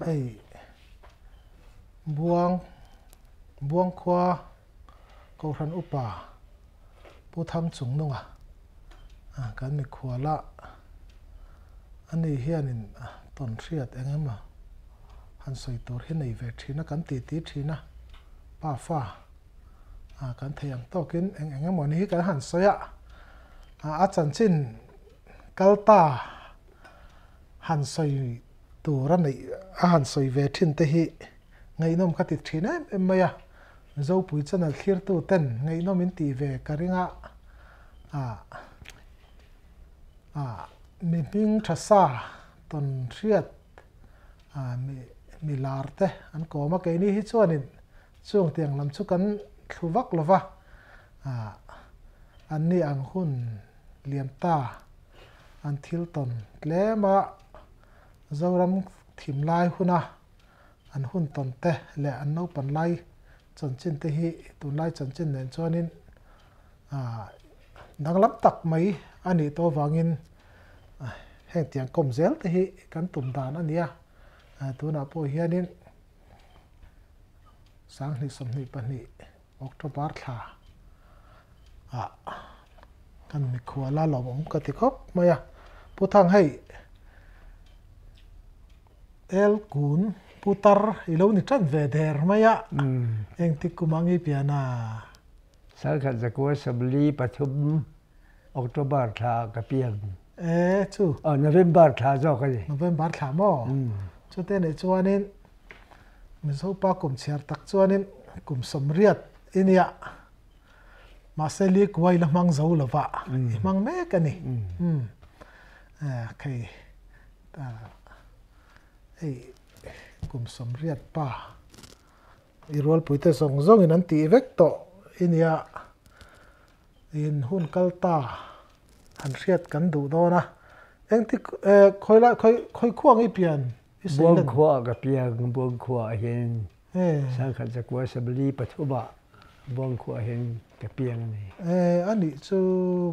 Hei Buang Buangkhua Kohhran Upa Pu Thangchungnunga kan mikhual a, ani hianin tawn hriat eng emaw han sawi tur hi nei ve thin a, kan titi thin a, pa fa kan thei ang tawkin eng eng emaw ni hi kan han sawi a, a chanchin kal ta han sawi tur a neih a han sawi ve thin te hi ngaihnawm ka ti thin em em mai a, Zopui channel thlirtu ten ngaihnawm in tih ve ka ring a, ah ah mi hming tha sa tawn hriat ah mi mi lar te an kawm a, keini hi chuanin chung tiang lam chu kan thlu vak lo va, ah anni ang hun liam ta an thil tawn tlem a, Zoram thim lai huna an hun tawn te leh an naupan lai chanchin te hi tunlai chanchin nen chuanin danglam tak mai a nih tawh avangin heng tiang kawm zel te hi kan tum dan a ni a, tunah pawh hianin 2022 October thla ah kan mikhual a lawmawm ka ti khawp mai a, Pu Thang hei El kun putar i lo ni tan ve der mai a, engtik kum ah ngei pian a? Sarkhat zakua 43 October thla ah ka piang. E chu. Aw November thla zawk a ni. November thla maw? Chute nei chuanin Mizo pa kum chhiar tak chuanin kum 80 i nia. Mahse li kuai la hmang zo lova i hmang mek a ni. Khei hei kum 80 pa i rualpuite zawng zawngin an tih vek tawh i nia. In hun kal ta han hriat kan duh dawn a. Engtik khawi khawi khawi khuang i pian i sawi lan? Buangkhua ah ka piang, Buangkhua ah hian 1943 ah Buangkhua ah hian ka piang a ni. A nih chu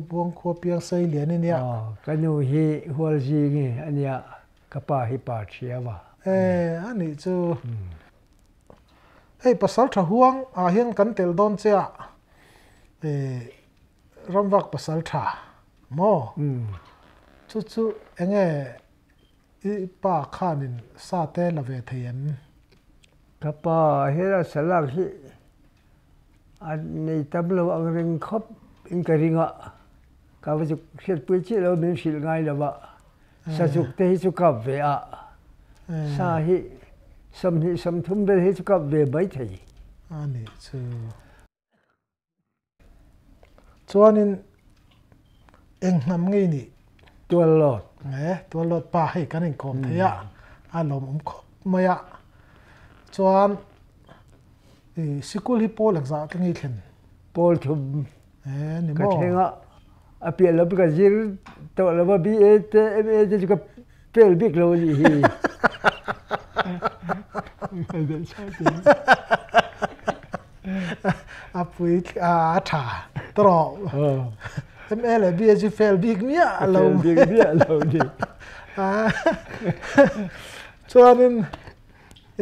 Buangkhua piang sei lian i nia. Ka nu hi Hualzingi a nia, ka pa hi Pa Thiava a ni. A nih chu. Hei pasal tha huang ah hian kan tel dawn che a, ramvak pasal tha maw? Chu chu enge i pa khanin sa te la ve thei em? Ka pa hela salak hi a nei tam lo ang reng khawp in ka ring a, ka va zuk hriatpui chiah lo min hrilh ngai lo va. Sazuk te hi chu kap ve a, sa hi 20 30 vel hi chu kap ve mai thei. A nih chu. Chuanin eng hnam ngei nih? Tuallawt. E, Tuallawt pa hei kan inkawm thei a, a lawmawm khawp mai a. Chuan i sikul hi pawl engzah te ngei thlen? Pawl thum. E, ni maw? Ka thleng a, a piah lam ka zir tawh lo a, BA te MA te chu ka pel bik lo a nih hi. A pui a tha tawh. MA leh BA chu fail bik miah lo. Fail bik miah lo ni. Chuanin i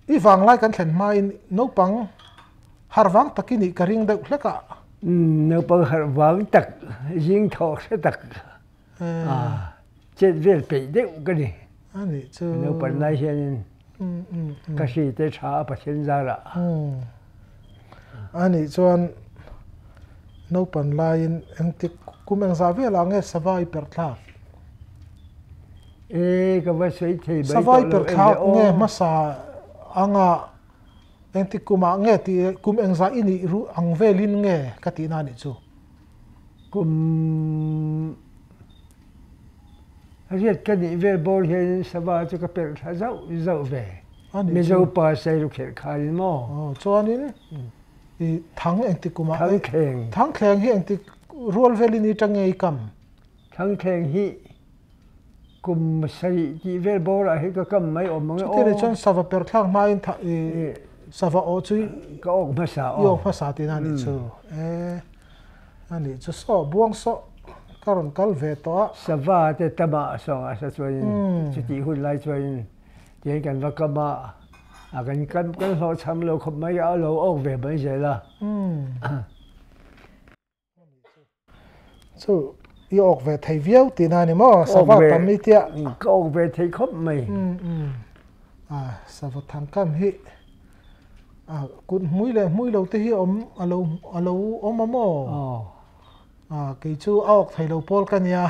I vanglai kan thlen hmain naupang harh vang tak i nih ka ring deuh hlek a. Umm, naupang harh vang tak, zing thawh hre tak, chet vel peih deuh ka ni. A nih chu. Naupan lai hianin ka hri te tha a Pathian zarah. A nih chuan naupan laiin engtik kum engzah velah nge sava i perh thlak? E ka va sawi thei mai tawh lo em le aw. Nge hmasa anga engtik kumah nge tih kum engzah i nih ruh ang velin nge ka tihna a nih chu. Kum riat ka nih vel bawr hianin sava chu ka perh thla zauh zauh ve. Mizo pa sairukherh khanin maw. Aw chuanin i thang engtik kumah Thangthleng. Thangthleng hi engtik rual velin i tang nge i kam? Thangthleng hi Kum sarih tih vel bawrah hi ka kam mai awm ang e aw. Chuti leh chuan sava per thlak hmain sava aw chu ka awk hmasa aw. I awk hmasa tihna a nih chu. E a nih chu saw buang saw Ka rawn kal ve tawh a. Sava te tamah sawngah sa chuanin chutih hun lai chuanin tihian kan va kam a, a kan kam kan hlawhchham lo khawp mai a, a lo awk ve mai zel a. Chu i awk ve thei viau tihna a ni maw? Sava tam i tia. Ka awk ve thei khawp mai. A sava thangkam hi a kut hmui leh hmui lo te hi awm a lo a lo awm a maw? A kei chu a awk thei lo pawl ka nia.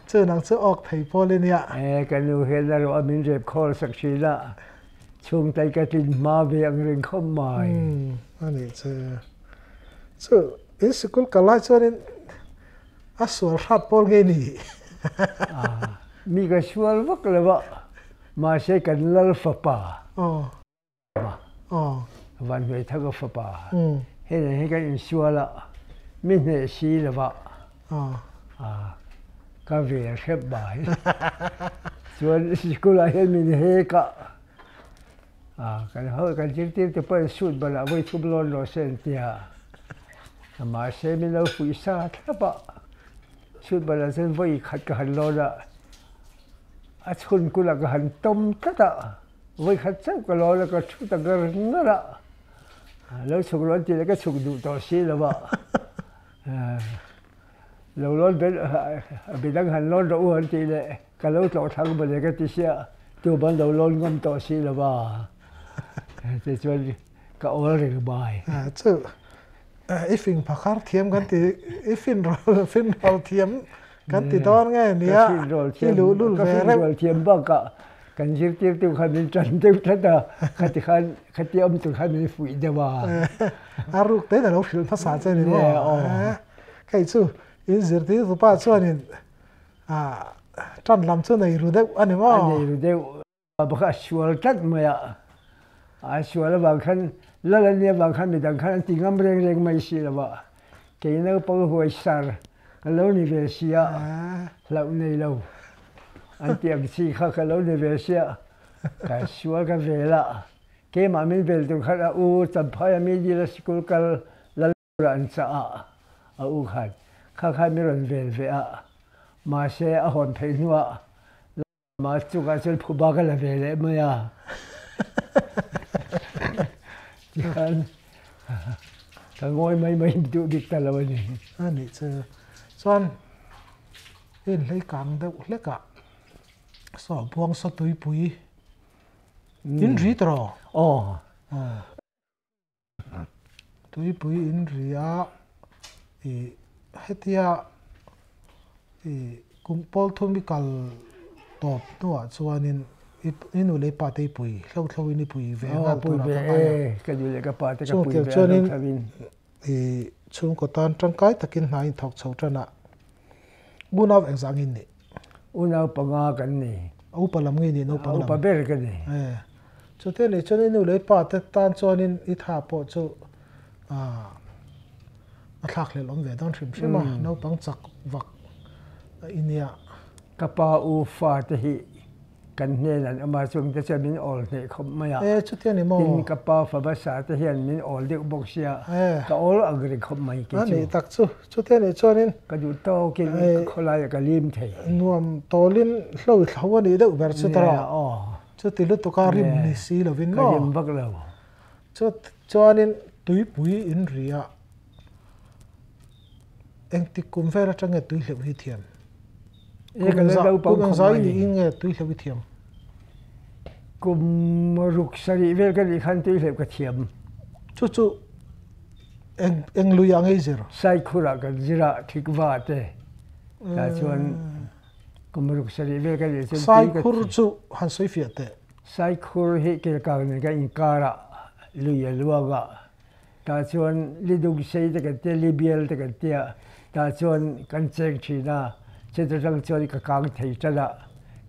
Chu nang chu awk thei pawl i nia. E ka nu hian erawh a min rep khawl sak thin a, chhungtai ka tlin hma ve ang reng khawp mai. A nih chu. Chu in sikul kal lai chuanin a sual hrat pawl nge ni? Mi ka sual vak lo a, mahse kan lal fapa. Van Hnuaithaka fapa. Hei hi kan insual a, mi hneh si lo a, ka vel hrep mai. Chuan sikul ah hian min hek a. Kan ho kan zirtirtu pawhin suit banah vawi thum lawn rawh se an ti a, mahse min lo fuih sa thlap a, suit banah chuan vawi khat ka han lawn a, a chhun kulah ka han tawm tlat a, vawi khat chauh ka lawn a ka thu ta ngar ngar a, lo chhuk rawh an tih leh ka chhuk duh tawh si lo a, lo lawn ber midang han lawn rawh u an tih leh. Ka lo tlawh thlang mawle ka ti sia, tu ban lo lawn ngam tawh si lo va, tichuan ka awl reng mai. Chu i fing phakhar thiam kan ti, i fin rawl fin rawl thiam kan ti dawn nge nia, i luhlul ve reuh. Ka fin rawl thiam bakah kan zirtirtu khan min tan deuh tlat a, khati khan khati awm tur khan min fuih deuh a. A ruk tein a lo hrilh hmasa che ni maw? Kei chu in zirtirtu pa chuanin A tan lam chu nei ru deuh a ni maw? A nei ru deuh. Bawk a sual tlat mai a. A sual avang khan lal a nih avang khan midang khan an ti ngam reng reng mai si lo a. Kei naupang huai sar ka lo ni ve si a, hlauh nei lo an ti ang chi kha ka lo ni ve si a. Ka sual ka vel a, keimah min vel tur khan a u Champhai a mi dil a sikul kal lal An chah a, a u khan kha khan mi rawn vel ve a, mahse a hawn theih hnuah lama chungah chuan phuba ka la ve leh mai a. Tikhan ka ngawi mai mai duh bik ta lo a ni. A nih chu. Chuan in hlei kang deuh hlekah saw buang saw tuipui in ri tawh. Aw. Tuipui in ri a, ih hetia ih kum pawl thum i kal tawp hnuah chuanin i nu leh i pa te i pui hlo hlo in i pui ve nghal tur ah ka ngai a. Ka nu leh ka pa te ka pui ve a hlo hlo in. Ih chhungkaw tan tangkai takin hna in thawk chho tan a, unau engzah angin nih? Unau panga kan ni. A upa lam nge nih naupang lam? A upa ber ka ni. Chute leh chuan i nu leh i pa te tan chuanin i tha pawh chu a thlakhlelh awm ve dawn hrim hrim a, naupang chak vak i nia. Ka pa u fa te hi kan hnen an awm a, chung te chuan min awl hneh khawp mai a. E, chutia ni maw? Tin, ka pa fa hmasa te hian min awl deuh bawk sia, ka awl ang reng khawp mai kei chu. A nih tak chu, chutia nih chuanin. Ka duh tawkin ka khawlaiah ka lim thei. Nuam tawlin hlo i thlo a nih deuh ber chu tawh. Aw. Chuti lutuk a rim ni si lovin maw? Ka rim vak lo. Chu chuanin tuipui in ri a, engtik kum vel atang nge tui hleuh hi thiam? Kum engzah i niin nge tui hleuh i thiam? Kum ruk sarih vel ka nih khan tui hleuh ka thiam. Chu chu eng eng lui ah nge i zir? Saikhur ah kan zir a, Thikva te. Tah chuan Kum ruk sarih vel ka nih chuan tui ka Saikhur chu han sawi fiah teh. Saikhur hi Kelkang nen kan inkar a, lui a luang a, tah chuan lidung sei te kan tia, libial te kan tia, tah chuan kan cheng thin a, chuta tang chuan ka kang thei tan a,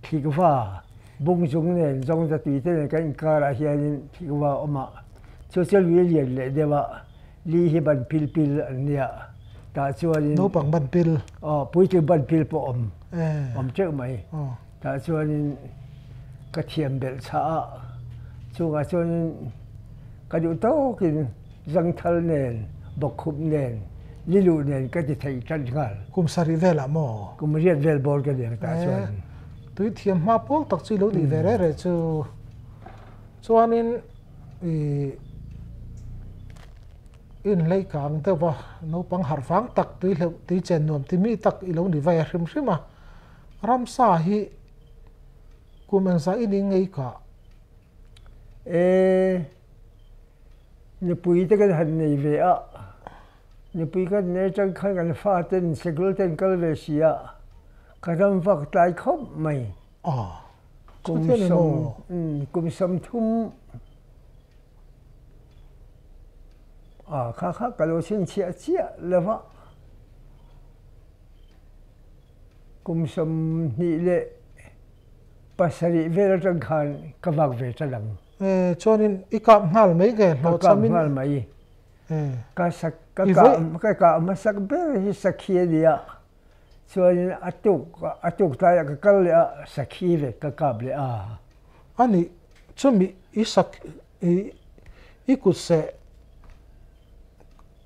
thikva bung zung nen zawngza tui te nen kan inkar ah hianin thikva a awm a, chu chu lui lian leh deuh a, li hi ban pil pil an nia. Tah chuanin. Naupang ban pil. Aw, puitling ban pil pawh awm, awm teuh mai. Tah chuanin ka thiam belh chhah a, chungah chuanin ka duh tawkin zangthal nen, bawkkhup nen, Liluh nen ka ti thei tan nghal. Kum sarih velah maw? Kum riat vel bawr ka ni ang tah chuan. Tui thiam hma pawl tak chu i lo nih ve reh reh chu. Chuanin i inhlei kang deuh va, naupang harh vang tak tui hleuh tui chen nuam ti mi tak i lo ni vai a hrim hrim a. Ramsa hi kum engzah i ni ngei kah? E, nupui te kan han nei ve a, nupui kan nei atang khan kan fa ten sikul ten kal ve si a, ka ram vak tlai khawp mai. Kum sawm, kum sawmthum a kha kha ka lo chhinchhiah chiah lo va, kum 28 vel atang khan ka vak ve ta lang. E, chuanin i kap nghal mai nge hlawh chamin? Ka kap nghal mai. Ka sak ka kah ka kah hmasak ber hi sakhi a nia. Chuanin a tuk a tuk tlaiah ka kal leh a, sakhi vek ka kap leh a. A nih, chumi i sak i i kut seh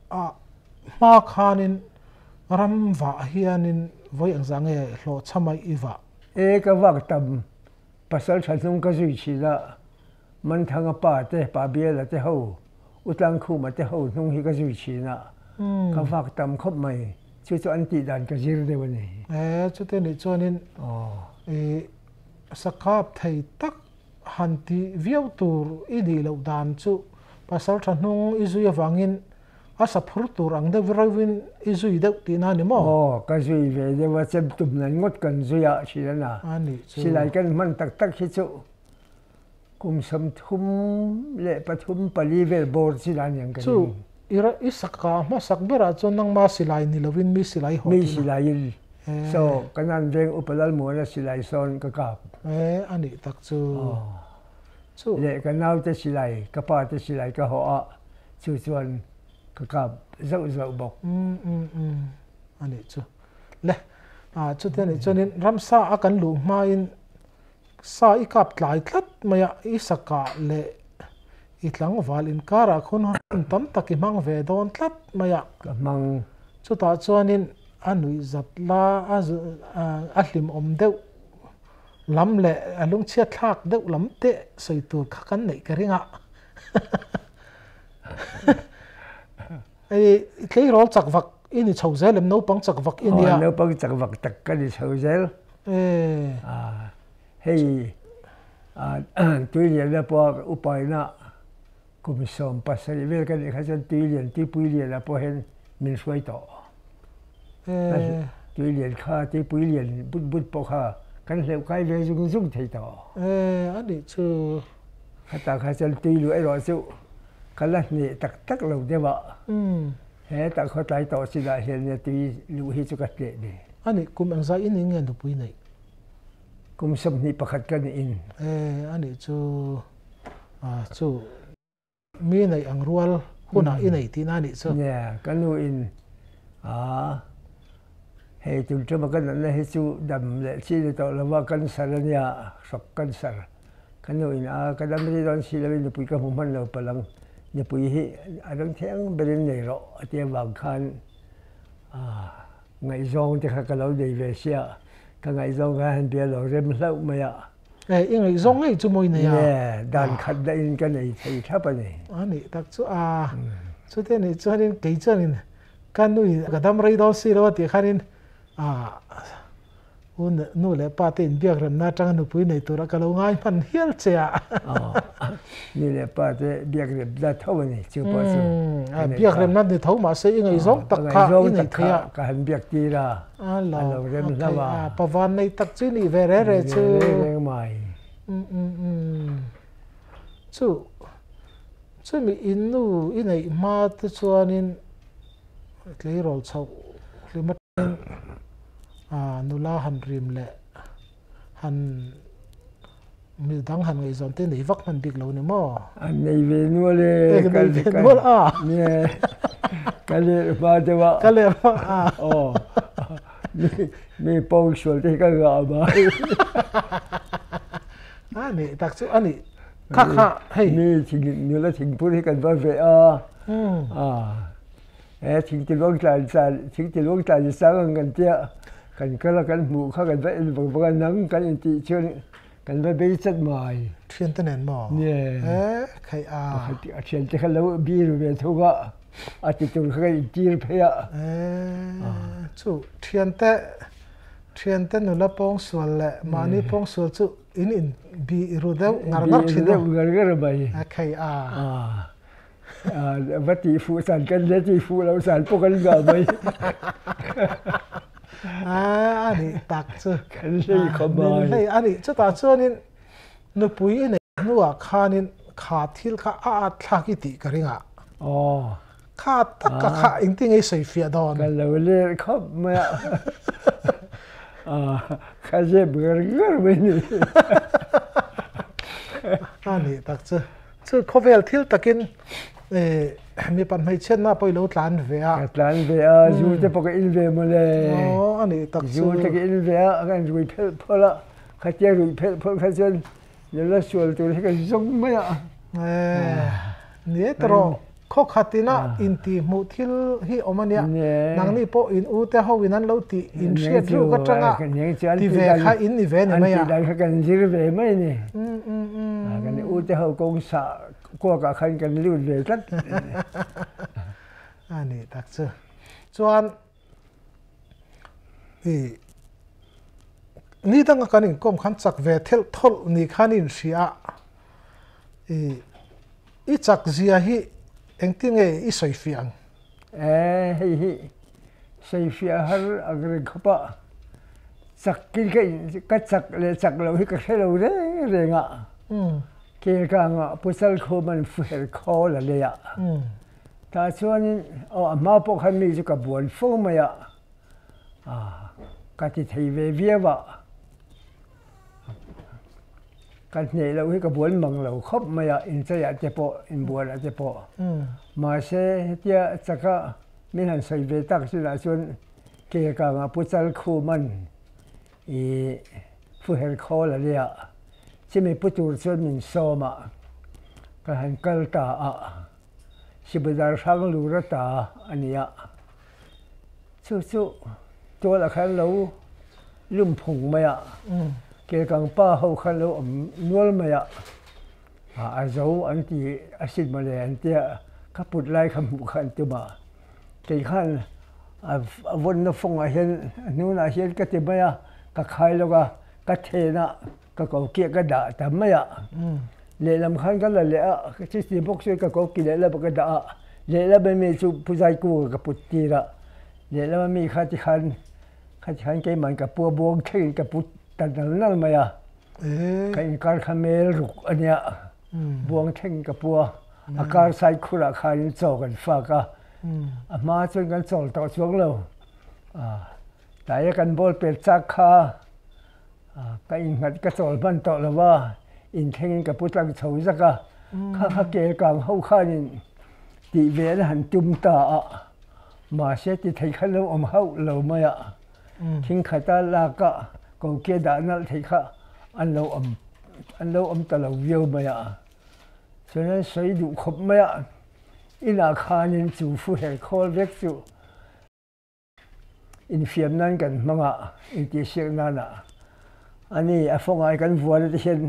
a hma khanin ram vah hianin vawi engzah nge hlawhchham a i vah? E, ka vak tam, pasal tha hnung ka zui thin a, Manthanga pa te, Pa Biala te ho, U Tlangkhuma te ho hnung hi ka zui thin a, ka vak tam khawp mai. Chu chu an tih dan ka zir deuh a ni. E, chute nih chuanin i sakap thei tak han tih viau tur i nih loh dan chu pasal tha hnung i zui avangin a sa phur tur ang deuh reuhin i zui deuh tihna a ni maw? Aw, ka zui ve deuh a, chem tum nan ngawt kan zui ah thin a na. A nih chu. Silai kan hman tak tak hi chu Kum 33 4 vel bawr chi la aniang ka ring. Chu i i saka hmasak berah chuan nangma silai ni lovin mi silai haw tina. Mi silai in so ka nan veng upa Lalmuana silai sawn ka kap. E a nih tak chu. Chu. Leh ka naute silai ka pa te silai ka haw a chu chuan ka kap zauh zauh bawk. Um um um a nih chu. Le a chutia nih chuanin ramsa a kan luh hmain Sa i kap tlai tlat mai a, i sakah leh i tlangval inkarah khawn hun tam tak i hmang ve dawn tlat mai a. Ka hmang. Chutah chuanin a nuih zat la, a hlimawm deuh lam leh a lungchhiat thlak deuh lam te sawi tur kha kan neih ka ring a. I tleirawl chak vak i ni chho zel em? Naupang chak vak i nia. Aw, naupang chak vak tak ka ni chho zel. Hei Tuiliana pawh upaina kum 17 vel ka nih kha chuan Tuilian, Tuipuiliana pawh hian min hruai tawh. Tuilian kha, Tuipuilian but but pawh kha kan hleuh kai ve zung zung thei tawh. A nih chu. Khata kha chuan tui luh erawh chu ka la hneh tak tak lo deuh a, hetah khawtlai tawh chinah hian nia tui luh hi chu ka hneh ni. A nih, kum engzah in eng nge nupui neih? Kum 21 ka nih in. E, a nih chu, chu mi neih ang rual hunah i nei tihna a nih chu. Nia, ka nu in a hei tum tuma ka natna hi chu dam leh chi ni tawh lova cancer a nia, hrawk cancer. Ka nu in a ka dam rih dawn si loin nupui ka hmu hman lo palh ang, nupui hi a dang thei ang berin nei rawh a ti avang khan ngaihzawng te kha ka lo nei ve sia, ka ngaihzawng kha han bia lo rem hlauh mai a. E, i ngaihzawng ngei chu mawi nei a? Nge, dan khat dahin ka nei thei thlap a ni. A nih tak chu a, chute nih chuanin kei chuanin ka nui ka dam rei dawn si lo a tih khanin a U nu leh pa te inbiak remna atanga nupui nei tura ka lo ngai hman hial che a. Aw, nu leh pa te biak remna tho a ni chu pawh chu. Biak remna ni tho mahse i ngaihzawng tak kha i nei thei a. Ka han biak tir a, a lo rem hlauh a. Pavan nei tak chu i nih ve re re chu. Ve re reng mai. Chu, chumi in nu i neih hma te chuanin tleirawl chhoh hlim a. Nula han rim leh han mi dang han ngaihzawn te nei vak hman bik lo ni maw? An nei ve nual e. Ka nei ve nual a. Nge ka ler hma deuh a. Ka ler hma a. Aw mi pawngsual te hi ka ngah mai. A nih tak chu a nih kha kha hei. Mi thing nula thingpur hi kan va veh a. A. He thingtiluang tlan chan, thingtiluang tlan i sang ang kan tia, kan kal a kan hmuh kha kan va en vang vang a, nang kan intih chuan kan va bei chat mai. Thiante nen maw? Nie. E, khai a. Pakhat a thiante kha lo bir ve thung a, a ti tur kha kan intir phei a. E, chu thiante, thiante nula pawngsual leh mahni pawngsual chu in in bi ru deuh ngar ngar thin a. Bi ru deuh ngar ngar mai. E, khai a. Va tih fuh san kan le tih fuh lo san pawh kan ngah mai. A nih tak chu. Kan hlei khawp mai. Hei a nih chutah chuanin nupui i neih hnuah khanin kha thil kha a at thlak i tih ka ring a. Aw. Kha tak ka kha engtin nge i sawi fiah dawn? Ka lo ler khawp mai a. Ka zep ngar ngar mai ni. A nih tak chu. Chu khawvel thil takin mipa hmeichhiatna pawh i lo tlan ve a. Ka tlan ve a, zu te pawh ka in ve mawle. Aw, a nih tak chu. Zu te ka in ve a, ka in rui phelh phawlh a, khatia rui phelh phawlh kha chuan nula sual tur hi ka zawng mai a. Ni e tawh, khaw khatina intihhmuh thil hi awm a nia. Nangni pawh in u te ho in an lo tih in hriat ruk atanga ti ve kha in ni ve ni mai a. An tih dan kha kan zir ve mai a ni. Kan u te ho kawng sah kuakah khan kan lut ve tlat. A nih tak chu. Chuan i ni danga kan inkawm khan chak ve thelh thawlh ni khan i inhria a. I i chak zia hi engtin nge i sawi fiah ang? E, hei hi sawi fiah har ang reng khawp a, chakin ka in ka chak leh chak loh hi ka hre lo reng reng a, Kelkangah Puchal khum an fuher khawl a lei a, tah chuanin aw a hma pawh khan mi chu ka buan fo mai a, ka ti thei ve viau a. Ka hneh loh hi ka buan mang lo khawp mai a, incheiah te pawh, inbualah te pawh. Mahse, hetia chaka min han sawi ve tak chinah chuan Kelkangah Pu Chalkhuman i Fuher khawl a nia, chumi pu tur chuan min sawm a, ka han kal ta a, Sibadar Hranglura ta a nia. Chu chu tualah khan lo lum phung mai a, Kelkang pa ho khan lo awm nual mai a, a zo an ti a sin mawle an tia, ka put lai kha hmuh kha an tum a, kei khan a vawnna fawngah hian a hnunah hian ka ti mai a, ka khai lawk a, ka then a, ka ko kiah ka dah ta mai a, lehlam khan ka la leh a, chuti bawk chuan ka ko ki lehlam ah ka dah a, lehlam ami chu Phuzai kung ah ka put tir a, lehlam ami kha tikhan kha tikhan keimah ka pua buang thlengin ka put ta nal nal mai a, ka inkar kha mel ruk a nia, buang thlengin ka pua, a kar side khurah khanin chaw kan fak a, a hma chuan kan chawl tawh chuang lo, tlai a kan ball pel chak kha. Ka innghat ka chawl hman tawh lo va, inthlengin ka pu tlang chho zak a, kha kha kel kang ho khanin tih ve an han tum ta a, mahse ti thei kha lo awm hauh lo mai a, thing khata lak a kokia dah nalh thei kha an lo awm an lo awm ta lo viau mai a, chuan an sawi duh khawp mai a, inah khanin chu fu her khawl vek chu. Infiam nan kan hmang a, intihsiak nan ah a ni a fawngai kan vuan a ti hian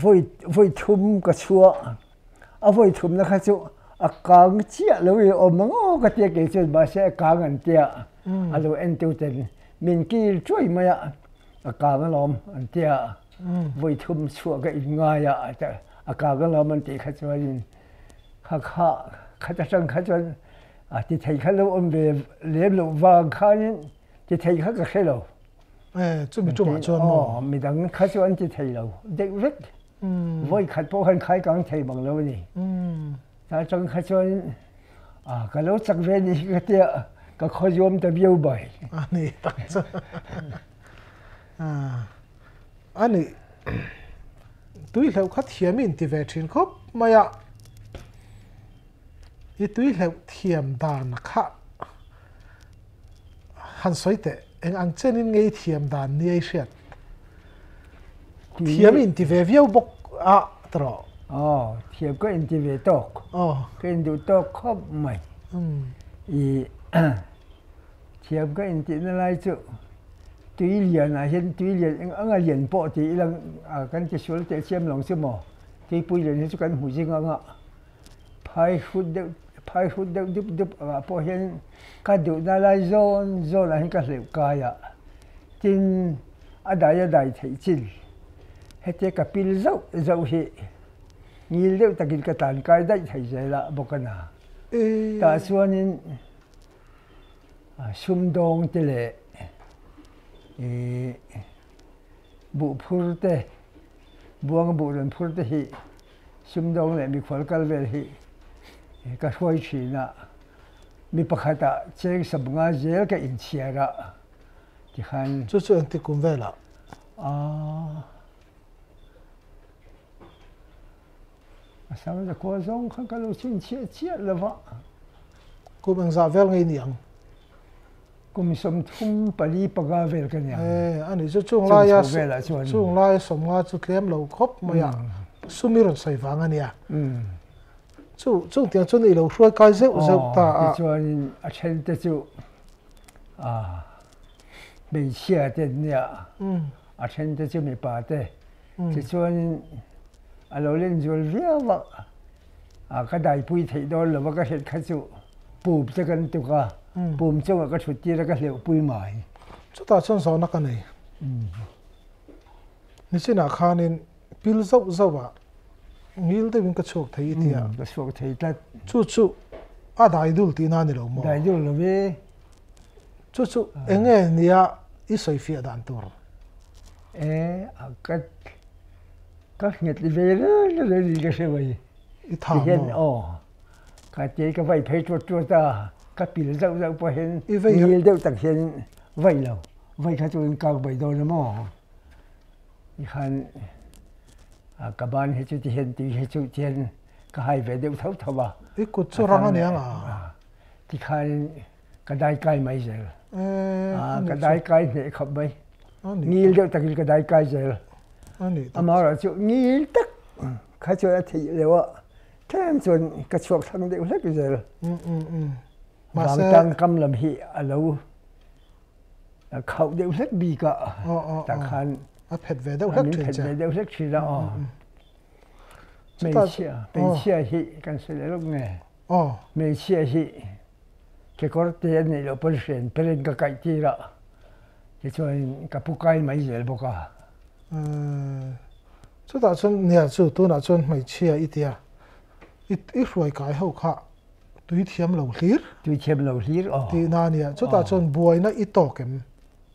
vawi vawi thum ka chhuah a vawi thumna kha chu a kang chiah lo i awm ang aw ka tia kei chuan mahse a kang an tia a lo en tu ten min kil chuai mai a a kang alawm an tia vawi thum chhuah ka in ngai a a kang alawm an tih kha chuanin kha kha khat atang kha chuan A ti thei kha lo awm ve lem loh vang khanin ti thei kha ka hre lo. Eh, chumi tumah chuan maw? Aw, midang kha chu an ti thei lo deuh vek. Vawi khat pawh khan khai kang thei bang lo a ni. Ta tang kha chuan a ka lo chak ve ni hi ka tia ka khaw zuam ta viau bai. A ni tak chu. A ni. Tui hleuh kha thiam i inti ve thin khawp mai a. I tui hleuh thiam dan kha han sawi teh, eng ang chenin nge i thiam dan nia i hriat? Thiam i inti ve viau bawk a tawh. Aw, thiam ka inti ve tawk. Aw. Ka induh tawk khawp mai. I thiam ka intihna lai chu tui lianah hian tui lian eng anga lian pawh ti ila kan ti sual teh chiam lo chu maw tuipui lian hi chu kan hmu zing anga phai hrut deuh phai hrut deuh dup dup angah pawh hian ka duhna lai zawn zawnah hian ka hleuh kai a tin a dai a dai theih chin hetia ka pil zauh zauh hi ngil deuh takin ka tan kai daih thei zel a bawk a na. Tah chuanin sumdawng te leh ih buh phur te buanga buh rawn phur te hi sumdawng leh mikhual kal vel hi ka hruai thin a, mi pakhatah cheng sawmnga zel ka inchhiar a tikhan. Chu chu engti kum velah? Aaa. A sam zakua zawng kha ka lo chhinchhiah chiah lo va. Kum engzah vel ngei ni ang? Kum 34 panga vel ka ni ang. E, a nih chu chung laia chung laia 50 chu tlem lo khawp mai a, sum i rawn sawi vang a nia. Chu chung tiang chuan i lo hruai kai zeuh zeuh ta a. Tichuanin a then te chu hmeichhia te an nia, a then te chu mipa te. Tichuanin a lo len zual viau a, a ka daipui theih dawn lo va ka hriat kha chu pum te kan tuk a, pum chungah ka thut tir a ka hleuhpui mai. Chutah chuan zawhna ka nei. Nichinah khanin pil zauh zauh ah ngil deuhin ka chhuak thei i tia. Ka chhuak thei tlat. Chu chu a dai dul tihna a ni lo maw? Dai dul lo e. Chu chu eng nge nia i sawifiah dan tur? E, a ka ka nghet ve reng reng in ka hre mai. I tha maw? Tihian aw, ka te ka vai phei tuat tuat a, ka pil zauh zauh pawh hian ngil deuh tak hian vai lo, vai kha chu in kak mai dawn a maw? Tikhan ka ban hi chu tihian tui hi chu tihian ka hai ve deuh tho tho a. I kut chu rang a nia nga? Tikhan ka dai kai mai zel. Ka dai kai hneh khawp mai. Ngil deuh takin ka dai kai zel. Amaherawh chu ngil tak kha chuan a theih lo a, tlem chuan ka chhuak thlang deuh hlek zel. Vangtang kam lam hi a lo khauh deuh hlek bik a, tah khan a phet ve deuh hlek thin che. Phet ve deuh hlek thin a aw. Hmeichhia, hmeichhia hi kan sawi leh lawk nge? Hmeichhia hi kekawr te a neih loh pawn hren peren ka kaih tir a, tichuan ka pu kai mai zel bawk a. Chutah chuan nia chu tunah chuan hmeichhia i tia i hruai kai ho kha tui thiam lo hlir. Tui thiam lo hlir aw. Tihna a nia, chutah chuan buaina i tawk em?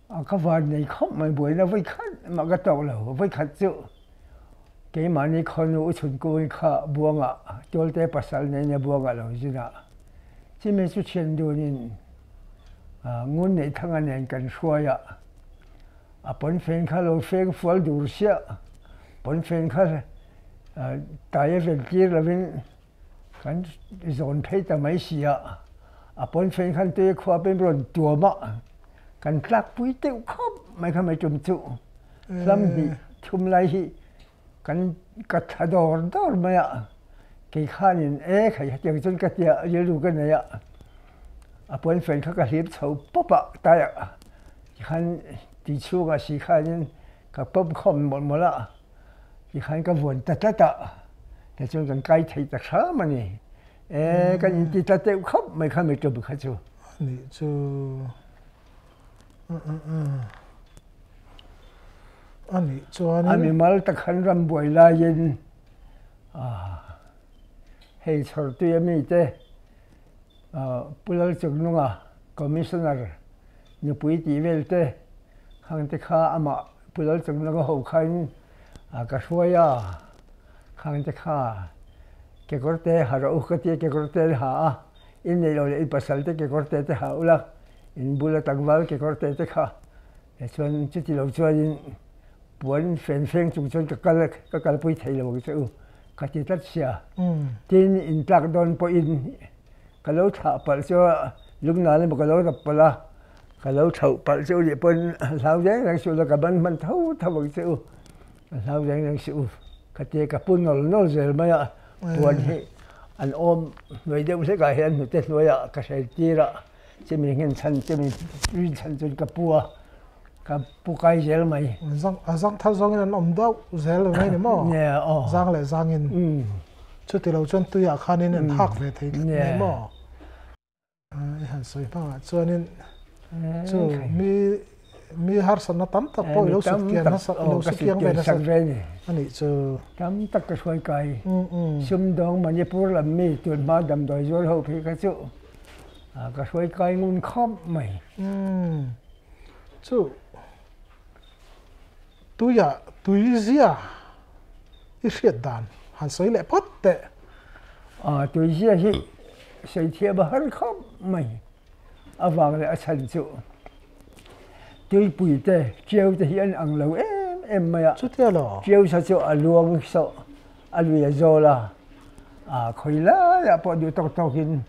A ka van nei khawp mai buaina vawikhat mah ka tawk lo, vawikhat chu keimahni khawnu u chhunkuin kha buangah tualte pasal neina buangah lo zin a, chimi chu thian dunin ngun neih thanga nen kan hruai a, a pawnfen kha lo feng fual dur siah, pawnfen kha tai a vel tir lovin Kan zawn phei ta mai si a, a pawnfen khan tui a khua pawhin rawn tuam a, kan tlakpui deuh khawp mai kha mai tum chu hlam hnih thum lai hi kan ka thla dawr dawr mai a, kei khanin e khai hetiang chuan ka tia rilru ka nei a, a pawnfen kha ka hlip chho pawp a tai a tikhan tui chhungah si khanin ka pawm khawm mawlh mawlh a. Tikhan ka vuan ta tlat a, tichuan kan kai thei ta hram a ni. E, kan inti tla teuh khawp mai kha miṭum kha chu. Anih chu. Anih chuanin. A mimal takhan ram buai laiin hei chhawrtui a mite Pu Lalchuknunga Commissioner nupui tih vel te khangte kha amah Pu Lalchuknunga ho khain ka hruai a, khangte kha kekawr te ha rawh u ka tia kekawr te an ha a, in neih loh leh in pasal te kekawr te te ha ula, in bula tlangval kekawr te te kha tichuan chuti lo chuanin puan fen feng chung chuan ka kal ka kalpui thei lo ang che u ka ti tlat sia. Tin in tlak dawn pawhin ka lo thlah palh chu lungnal emaw ka lo rap palh a, ka lo thlauh palh chu nih pawn hlau reng reng suh la ka ban hman tho tho ang che u, ka hlau reng reng suh u ka ti a ka pu nawl nawl zel mai a, puan hi An awm hnuai deuh hlekah hian hnute hnuaiah ka hrel tir a, chumi nghen chhan chumi rin chhan chuan ka pu a, ka pu kai zel mai. A zang thar zawngin an awm deuh zel lo mai ni maw? Zang leh zangin. Chuti lo chuan tuiah khanin an hak ve thei tlat mai maw? I han sawi hmangah chuanin chu mi mi harsatna tam tak pawh i lo sut kian nasa i lo sut kiang ve nasa a nih chu. Tam tak ka hruai kai. Sumdawng Manipur lam mi tun hma damdawi zual ho phei kha chu ka hruai kai ngun khawp mai. Chu tuiah tuizia i hriat dan han sawi leh phawt teh. Tuizia hi sawi thiam a har khawp mai avang leh a chhan chu tuipui te tiau te hi an ang lo em em mai a. Chutia lo. Tiau sa chu a luang sawh a lui a zawl a, khawi laiah pawh duh tawk tawkin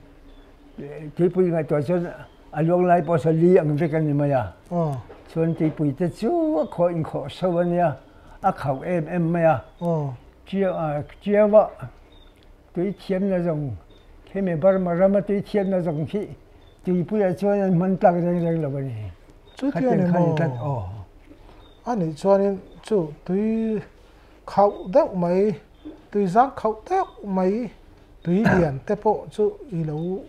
tuipui ngaihtuah chuan a luang lai pawh saw li ang vek a ni mai a. Chuan tuipui te chu a khawh inkhawh so a nia. A khauh em em mai a. Chiau a tui thiamna zawng khemi Burma rama tui thiamna zawng khi tuipuiah chuan an hman tlak reng reng lo a ni. Chuti a ni maw? A nih chuanin chu tui khauh deuh mai, tui zang khauh deuh mai, tui lian te pawh chu i lo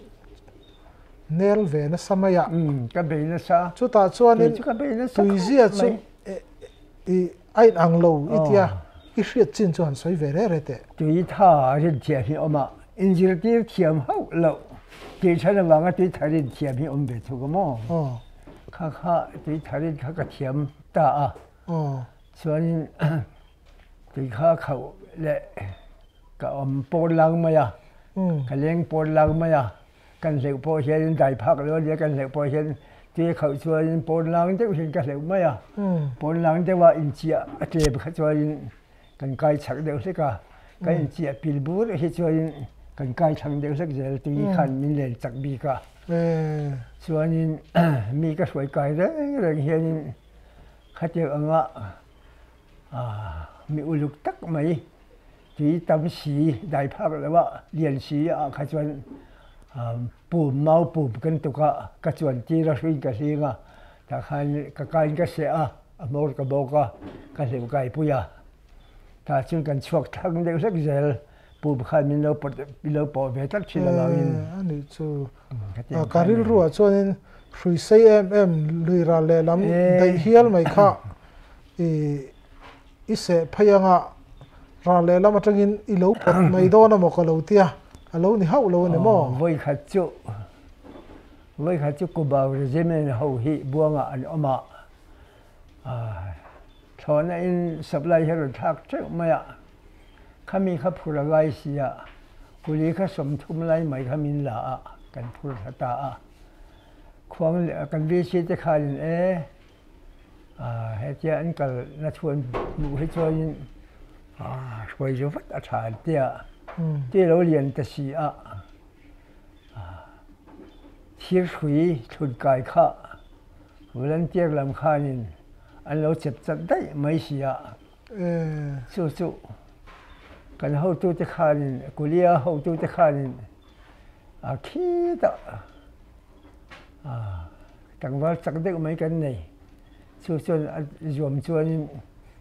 nel ve nasa mai a. Ka bei nasa. Chutah chuanin tuizia chu I a in ang lo i tia i hriat chin chu han sawi ve re re teh. Tui tha rin thiam hi awm a, inzirtir thiam hauh loh tih chhan avanga tui tha rin thiam hi awm ve thuk a maw? Kha kha tui tha rin kha ka thiam ta a, chuanin tui kha khauh leh ka awm pawn lang mai a, ka leng pawn lang mai a, Kan hleuh pawh hianin dai phak lo a nia, kan hleuh pawh hian tui khauh chuanin pawn lang deuh hian ka hleuh mai a. Pawn lang deuha inchiah a tlem kha chuanin kan kai chak deuh hlek a, kan inchiah pil bur hi chuanin kan kai thlang deuh hlek zel tui khan min len chak bik a. Chuanin mi ka hruai kai reng reng hianin khatiang anga mi uluk tak mai Tui tam si, dai phak lo ah, lian si ah kha chuan pum, mau pum kan tuk ah ka chuan tir a hruin ka hling a, tah khan ka ka in ka seh a, a hmawr ka bawk a, ka hleuh kai pui a. Tah chuan kan chhuak thlang deuh hlek zel, pum khan min lo pawt, min lo pawh ve tlat thin avangin. E, a nih chu. Ka rilru ah chuanin hrui sei em em lui ral lehlam daih hial mai kha i I seh phei anga ral lehlam atangin i lo pawt mai dawn amaw ka lo tia, a lo ni hauh lo a ni maw? Vawikhat chu vawikhat chu Kubau Regiment ho hi Buangah an awm a, thlawhna in supply hi a rawn thlak teuh mai a, khami kha phur a ngai si a, kuli kha 30 lai mai kha min la a, kan phur thla ta a, khuang leh kan VC te khanin e, Hetia an kal na chhuan hmuh hi chuanin hruai zu vat a tha an tia ti lo lian ta si a thir hrui thlun kai kha volunteer lam khanin an lo chep chat daih mai si a chu chu kan hotute khanin kulia hotute khanin a khitah Tlangval chak deuh mai kan nei. Chu chuan a zuam chuanin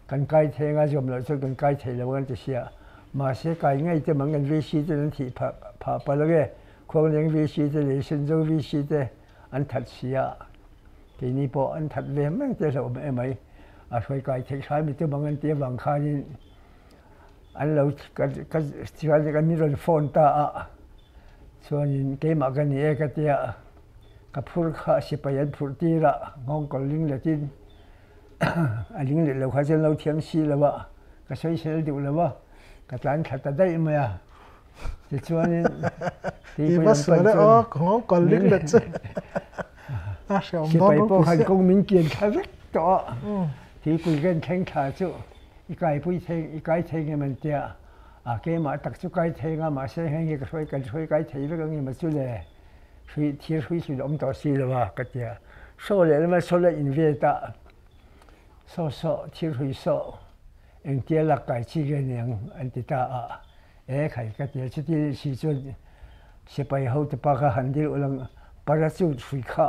kan kai thei anga zuam loh chuan kan kai thei lo ang ti sia. Mahse kai ngei te mang kan VC ten an thih phah phah palh ange. Khuangleng VC te leh Senzo VC te an that sia. Keini pawh an that ve mai te hlauh awm emai. A hruai kai theih hrai mi tum ang an ti avang khanin an lo ka ka chuan kan min rawn phone ta a. Chuanin keimah ka ni e ka tia. Ka phur kha sipai an phurh tir a, nghawngkawl ling letin a ling leh lo kha chuan lo thiam si lo a, ka sawisel duh lo a, ka tlan thla ta daih mai a. Tichuanin tui pawh an pan chuan nghawngkawl ling let chu sipai pawh khan kawng min kian thla vek tawh a, tuipui kan thleng thla chu i kaipui thei i kai thei ngem an tia, a keimah tak chu kai thei anga mahse heng hi ka hruai kan hruai kai thei vek ang emaw chu le. Hrui thir hrui hrui awm tawh si lo a ka ti a. Saw leh lama saw la in ve ta. Saw saw thir hrui saw engtia lak kai chi nge niang an ti ta a. E khai ka ti a, chuti si chuan sipai hote pa kha han dil ulang parachute hrui kha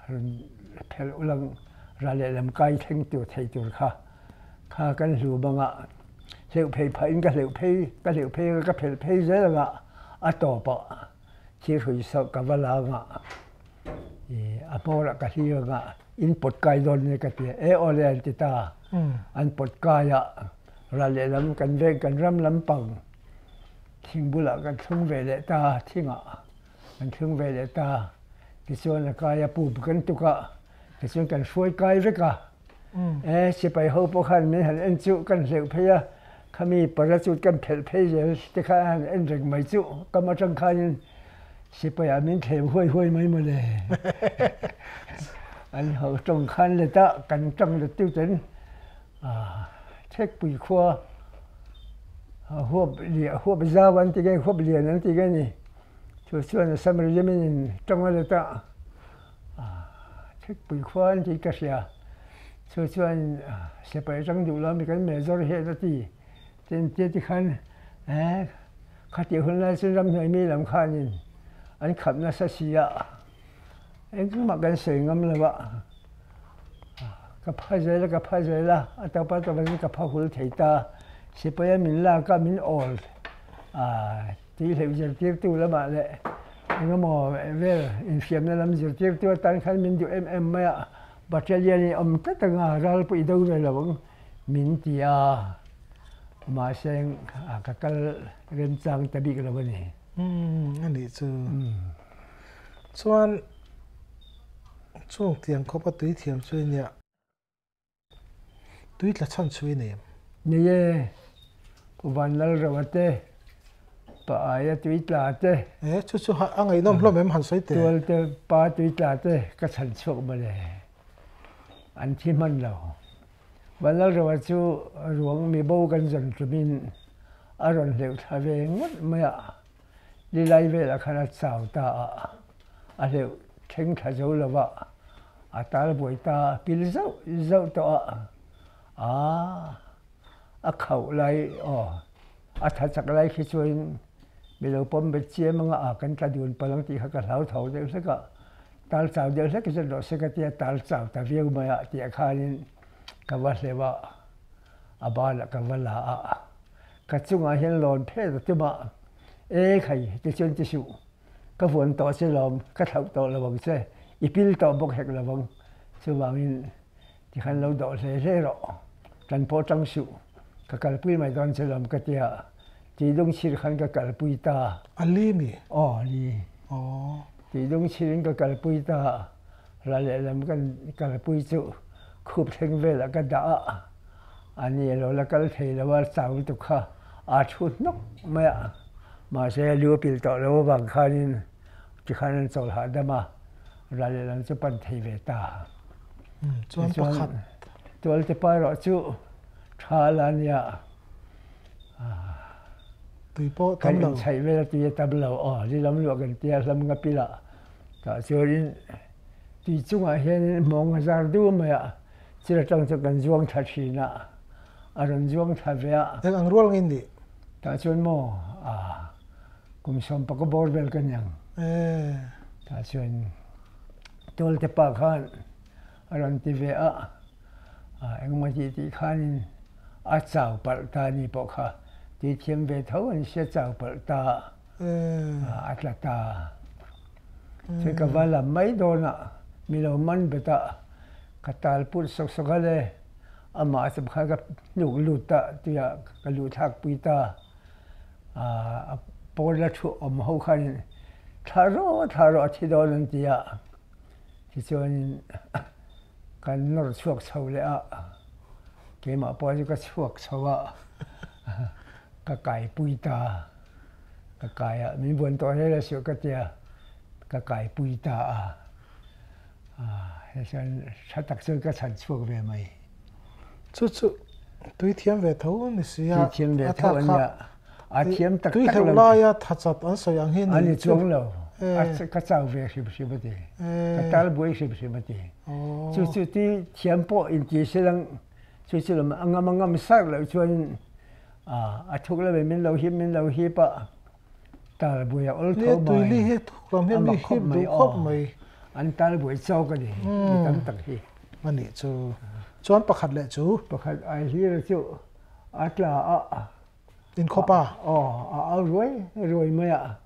rawn phelh ulang ral lehlam kai thleng tur thei tur kha kha kan hlu bang a, hleuh phei phah in ka hleuh phei ka hleuh phei a ka phelh phei zel ang a, a tawp ah thil hrui sawh ka va la ang a, ih a hmawr ah ka hlir ang a, in pawt kai dawn nia ka ti a, e awle an ti ta, an pawt kai a, ral lehlam kan veng kan ram lampang thing bulah kan thlung ve leh ta thingah. Kan thlung ve leh ta. Tichuan a kai a pup kan tuk a, tichuan kan hruai kai vek a. E, sipai ho pawh khan min han en chu kan hleuh phei a, khami parachute kan phelh phei zel te kha a han en reng mai chu kam atang khanin sipai ah min thlem huai huai mai mawle. An ho tawng khan let a, kan tang let tu ten Thekpui khua huap huap zau an ti nge huap lian an ti nge ni. Chu chuan Assam Regiment in tawng a let a, Thekpui khua an tih ka hria. Chu chuan sipai atang duh lo mi kan Major hian a ti. Tin tia ti khan khatih hun lai chuan ramhnuai mi lam khanin an khap nasa si a, engmah kan sawi ngam lo a. Ka pha zel a, ka pha zel a, a tawpa tawpa chu ka pha hul thei ta. Sipaia min lak a, min awl tih hleuh zirtirtu lamah leh engemaw vel infiamna lam zirtirtu atan khan min duh em em mai a, battalion in awm tlat anga ral pawh i do ve lo ang min ti a, mahse ka kal remchang ta bik lo a ni. Umm a nih chu. Chuan chung tiang khawp a tui thiam chu i nia. Tui tla chhan chu i nei em? Nei e, Pu Vanlalroa te, Pa Aia tui tla te. E, chu chu a ngaihnawm hlawm em han sawi teh. Tualte pa tui tla te ka chhan chhuak mawle. An thi hman lo. Vanlalroa chu ruang mi bo kan zawn tumin a rawn hleuh thla ve ngawt mai a. Lilai velah khan a chau ta a, a hleuh thleng thla zo lo va, a tal buai ta a, pil zauh zauh tawh a, aa a khauh lai aw a tha chak lai khi chuan mi lo pawm bet chiam anga a kan tla dun palh ang tih kha ka hlau tho deuh hlek a, tal chau deuh hlek zet rawh se ka tia tal chau ta viau mai a tih ah khanin ka va hleuh a, a banah ka va la a. Ka chungah hian lawn phet a tum a, E khai, tichuan ti suh, ka vuan tawh che lawm, ka thlauh tawh lo ang che, i pil tawh bawk hek lo ang, chuvangin tikhan lo dawh hle hle rawh, tan pawh tang suh, ka kalpui mai dawn che lawm ka tia, tih lungchhir khan ka kalpui ta. A li mi? Aw, a li. Aw. Tih lungchhirin ka kalpui ta, ral lehlam kan kalpui chu khup thleng velah ka dah a. A ni lo la kal thei lo a, chau lutuk kha aa thu hnawk mai a, mahse lu a pil tawh lo avang khanin tikhan an chawl hahdam a, ral lehlam chu pan thei ve ta. Chuan pakhat. Tualte pa erawh chu tha la nia. Tui pawh tam lo. Kan inchhaih vel a tui a tam lo aw, lilam luah kan tia hlam nga pil ah tah chuanin tui chungah hianin hmawng a zar du mai a. Thil atang chu kan zuang thla thin a, a rawn zuang thla ve a. Eng ang rual ngei nih? Tah chuan maw a kum sawmpaka bawr vel ka niang. Tah chuan Tualte pa khan a rawn ti ve a, engemaw tih tih khanin a chau palh ta ni pawh kha tui thiam ve tho an sia chau palh ta a tla ta. Chu ka va lam mai dawn a, mi lo man bet a. Ka tal put sawk sawk a le, amah chu khan ka hnuk lut ta tia ka luh thlak pui ta. A pawn la thu awm ho khan thla rawh thla rawh a thi dawn an ti a, tichuanin kan nawr chhuak chho leh a, keimah pawh chu ka chhuak chho a, ka kai pui ta, ka kai a, min buan tawh hle la suh ka tia, ka kai pui ta a. Hei chuan tha tak chuan ka chhan chhuak ve mai. Chu chu tui thiam ve tho a ni si a. Tui thiam ve tho a nia. A thiam tak tak lo. Tui hleuh laia tha chat an sawi ang hi ni. A ni chuang lo. Ka chau ve hrim hrim a ti. Ka tal buai hrim hrim a ti. Chu chu tui thiam pawh inti se lang chu chu lam a ngam a ngam sar loh chuan. A thuk lamin min lo hip min lo hip a, tal buai a awl tho mai. Tuili hi thuk lam hian mi hip duh khawp mai. An tal buai chawk a ni, mi tam tak hi. A nih chu. Chuan pakhat leh chu? Pakhat ai hlir chu a tla a. Inkhawp a? Aw, a au ruai ruai mai a.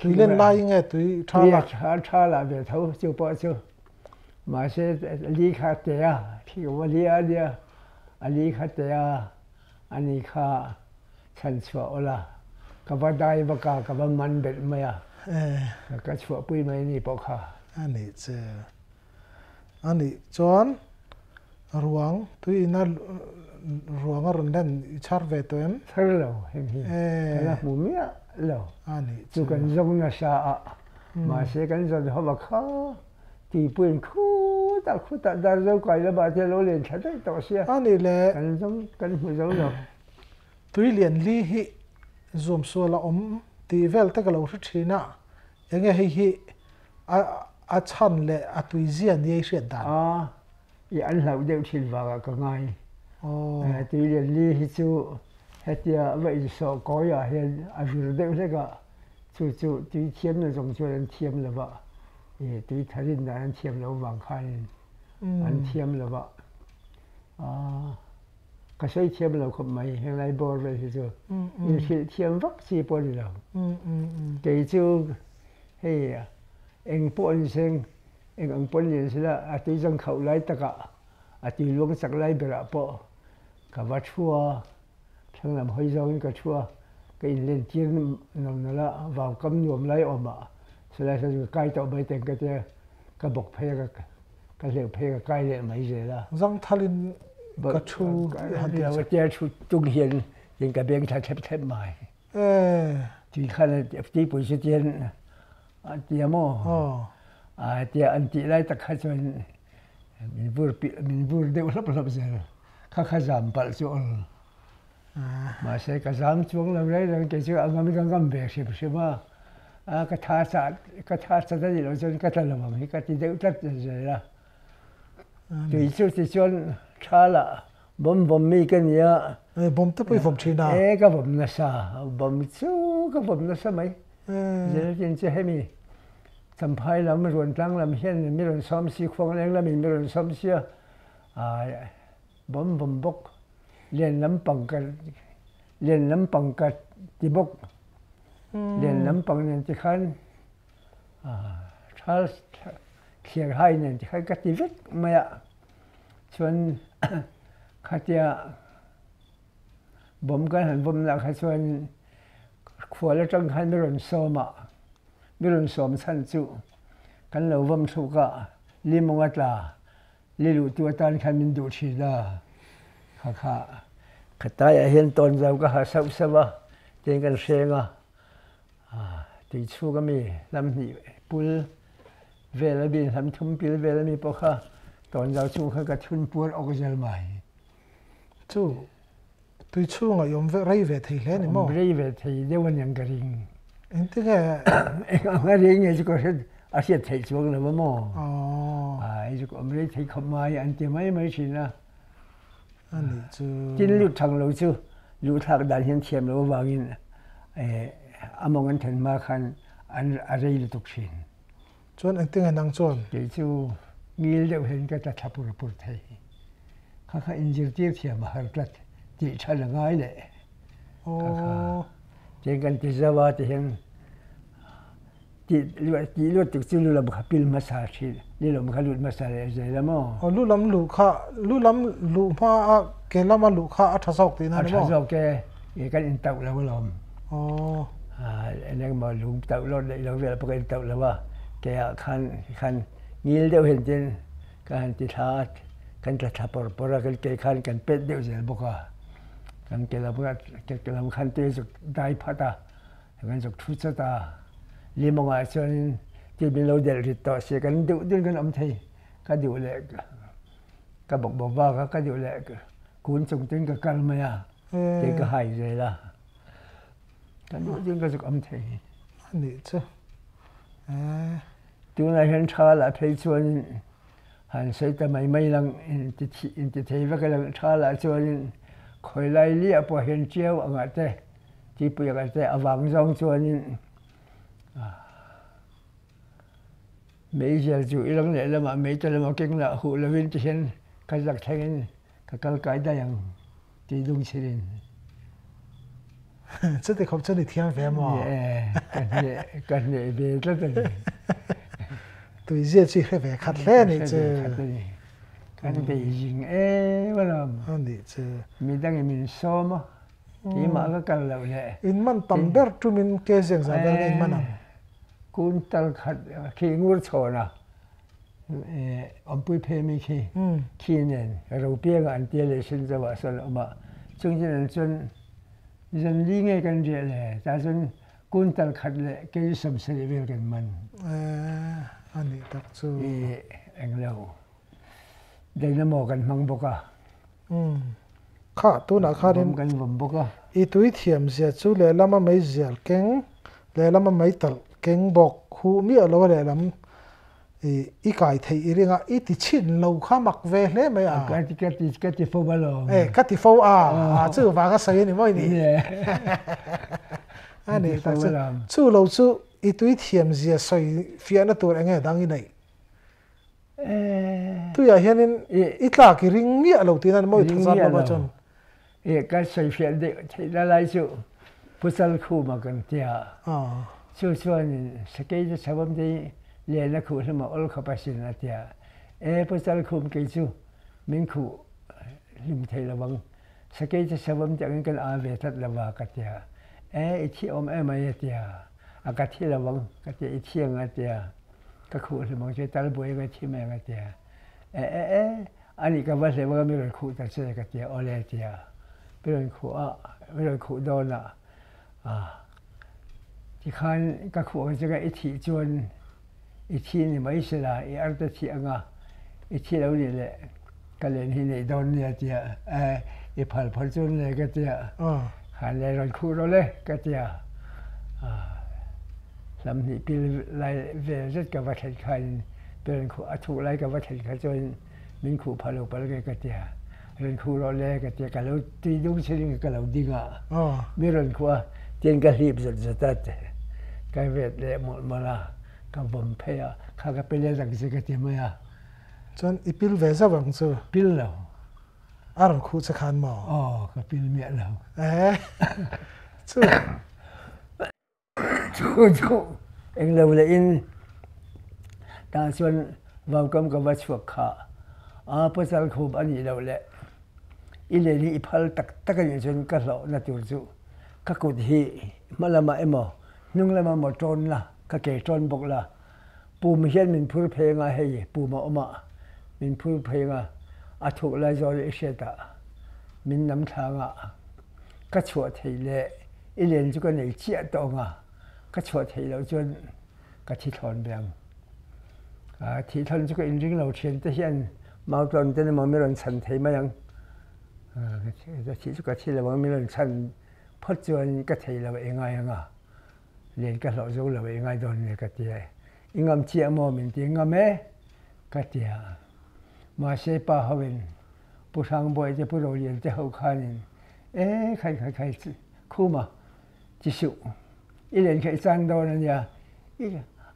Tui len lai nge tui tha la? Tui tha la ve tho chu pawh chu. Mahse li kha te a, thli awm a li a nia, a li kha te a, a ni kha chhan chhuah awl a, ka va dai vak a, ka va man belh mai a, ka chhuahpui mai a ni pawh kha. A nih che. A nih chuan ruang tui ina ruang a rawn len i chhar ve tawh em? Chhar lo heng hi ka la hmu miah lo. A nih chu. Chu kan zawng nasa a, mahse kan zawn ho a kha tuipuiin khutah khutah dar zo kai lamah te a lo len thla daih tawh sia. A nih le. Kan zawng kan hmu zo lo. Tui lian li hi zuam sual a awm tih vel te ka lo hre thin a, enge hei hi a a chhan leh a tui zia nia i hriat dan? A, i an hlauh deuh thin vangah ka ngai. Tui lian li hi chu hetia va insawh kawiah hian a vir deuh hlek a, chu chu tui thiamna zawng chuan an thiam lo va, i tui tharin dan an thiam loh vang khanin an thiam lo va. A. Ka sawi thiam lo khawp mai, henglai bawr vel hi chu inhrilh thiam vak chi pawh a ni lo. Kei chu hei eng pawh an seng, eng ang pawh an lian sela a tui zang khauh lai takah, a tui luang chak lai berah pawh ka va thu a, thlang lam hawi zawngin ka thu a, ka inlen tir no nalh a, vau kam nuam lai awmah sawlai sawn ka kai tawh mai teng ka tia, ka bawk phei a, ka hleuh phei a, ka kai leh mai zel a. Zangthalin ka thu han ti a. Tia thu tung hian in ka beng thla thlep thlep mai. Tui khan tuipui chu tian a tia maw? A tia an tih lai tak kha chuan min vur min vur deuh hlawp hlawp zel. Kha kha zam palh chu awl. Mahse ka zam chuang lo reng reng kei chu a ngam ka ngam ve hrim hrim a. A ka tha chat ka tha chat a nih loh chuan ka tla lo ang hi ka ti deuh tlat zel a. Tui chu tichuan tha lah bawm bawm mi ka ni a. Bawm te pawh i vawm thin a? E ka vawm nasa, bawm chu ka vawm nasa mai. Zirtin chu hemi Champhai lam, Ruantlang lam hian mi rawn sawm si, Khuangleng lamin mi rawn sawm si a, bawm bawm bawk, lian lampang ka lian lampang ka ti bawk, lian lampang nen tikhan Charles thlir hai nen tikhan ka ti vek mai a, chuan khatia bawm kan han vawm lah kha chuan khual atang khan mi rawn sawm a, mi rawn sawm chhan chu kan lo vawm thluk a, limawng a tla li luh tu atan khan min duh thin a, kha kha ka taiah hian tawnzau ka ha sauh sauh a, tin kan hreng a. Tui chhuk ami lam hnih pul vel ami lam thum pil vel ami pawh kha tawnzau chung kha ka thun puar awk zel mai. Chu tui chhungah i awm rei ve thei hle ni maw? Awm rei ve thei deuh a niang ka ring. Engti nge? Eng ang a rei nge chu ka hriat a hriat theih chuang lo a maw? Ai chu ka awm rei thei khawp mai an ti mai mai thin a. A nih chu. Tin lut thang lo chu luhthlak dan hian thiam lo avangin a mawng an then hma khan an a rei lutuk thin. Chuan engtin nge nang chuan? Kei chu ngil deuh hian ka tla thla pur pur thei. Kha kha inzirtir thiam a har tlat tih than a ngai leh. Kha kha tiang kan ti zauh a ti hian Tih luat tuk cu lu lam kha pil hmasa ṭhin. Lu lam kha lut hmasa le zei la maw? Aw lu lam luh kha lu lam luh hma a ke lama luh kha a ṭha zawk tihna ni maw? A ṭha zawk e. I kan in tauh lo alawm. Aw. Eng maw lung tauh lawt leh lo vel pawh kan in tauh lo a. Ke ah khan khan ngil deuh hian tin kan han ti thla a, kan tla thla pawr pawr a, kan ke khan kan pet deuh zel bawk a. Kan ke lam ke lam khan te zuk dai phat a. Kan zuk thu chat a, limawng ah chuan ti min lo delh rit tawh si kan duh dun kan awm thei. Ka duh leh ka bawk bawk vak a, ka duh leh kun chung ten ka kal mai a, kei ka hai zel a. Ka duh dun ka zuk awm thei. A nih chu. Tunah hian tha lah phei chuanin han sawi ta mai mai lang inti thei vek a lang tha lah chuanin. Khawi lai liah pawh hian ṭiau angah te, tihpui angah te avang zawng chuanin meizial chu i lang lehlamah meite lama keng lah huh lovin ti hian ka zak thlengin ka kal kai daih ang tih dung chhirin. Chuti khawp chuan i thiam ve maw? Ni e, ka hneh, ka hneh ve tlat a ni. Tuizia chu i hre ve khat hle a nih chu. Ka hre ve khat a ni. Kan Beijing em alawm. A nih chu. Midangin min sawm a, keimah ka kal loh leh. In man tam ber tumin ke ziak zah ber nge in man ang? Kun tal khat khi ngur chhawn a, awmpui phei mi khi khi nen ropianga an tia leh sin zo ah sawn a awm a, chung chu nen chuan zan li nge kan riah le, tah chuan kun tal khat leh kei 70 vel kan man. A nih tak chu. I englo. Dynamo kan hmang bawk a. Umm. Kha, tunah khanin. Vawm kan vawm bawk a. I tui thiam zia chu lehlama mei zial keng, lehlama mei talh keng bawk huh miah lo a lehlam i i kai theih i ring a, i ti chhin lo kha mak ve hle mai a. Ka ti ka ti ka ti fo alawm. E, ka ti fo a, a chu vanga sawi a ni mawi ni. A ni tak chu, chu lo chu i tui thiam zia sawi fiahna tur enge dang i neih? Tuiah hianin i tlak i ring miah lo tihna ni maw i thazat lova chuan. E ka sawifiah deuh theihna lai chu Puchal Khuma kan tia. Chu chuanin sakei chu chhavawm te hi len a khuh hlum a awl khawp asin a tia. E Puchal Khum kei chu min khuh hlum thei lovang sakei chu chhavawm te angin kan a ve tlat lova ka tia. E i thi awm emai a tia. A ka thi lovang ka tia i thi ang a tia. Ka khuh hlim ang che tal buai ka thi mai ang a tia. E e e, ani ka va hlem anga mi rawn khuh ta che ka tia, awle a tia. Mi rawn khuh a, mi rawn khuh dawn a, a tikhan ka khuh ang che ka i thih chuan i thi ni mai sela, i arte thih anga i thi lo nih leh ka len hi neih dawn nia tia, e i phal phal chuan le ka tia, khan le rawn khuh rawh le ka tia. Hlam hnih pil lai vel zet ka va thlen khain pian khuh a thuh lai ka va thlen kha chuan min khuh phah lo palh nge ka tia. Rawn khuh rawh le ka tia ka lo tui dung chhirin ka lo ding a. Mi rawn khuh a tian ka hlip zawt zawt a ka vet leh mawlh mawlh a ka vawm phei a kha ka pe let ang che ka ti mai a. Chuan i pil ve zauh ang chu? Pil lo. A rawn khuh che khan maw? Aw ka pil miah lo. Eh chu. Chu chu englo leh in tah chuan vaukam ka va chhuak kha a pasal khum a nih loh leh i len hi i phal tak tak a nih chuan ka hlawhna tur chu ka kut hi hma lamah emaw hnung lamah emaw tawn la ka ke tawn bawk la pum hian min phur phei anga hei pum a awm a min phur phei anga a thuk lai zawl i hriat ah min nam thla anga ka chhuah theih leh i len chu ka nei chiah tawh ang a, ka chhuah theih loh chuan ka thi thlawn ve ang. Thih thlawn chu ka inring lo thian te hian mautlawn ten emaw mi rawn chhan thei mai ang. Ka thih chu ka thi lo ang mi rawn chhan phawt chuan ka thei lo ei ngai ang a, len ka hlawh zo lo ei ngai dawn nia ka ti a. I ngam chiah maw min ti ngam e ka ti a. Mahse pa hoin Pu Hrangbawi te Pu Rolian te ho khanin e khai khai khai Khuma chi suh i len kha i chan dawn a nia, i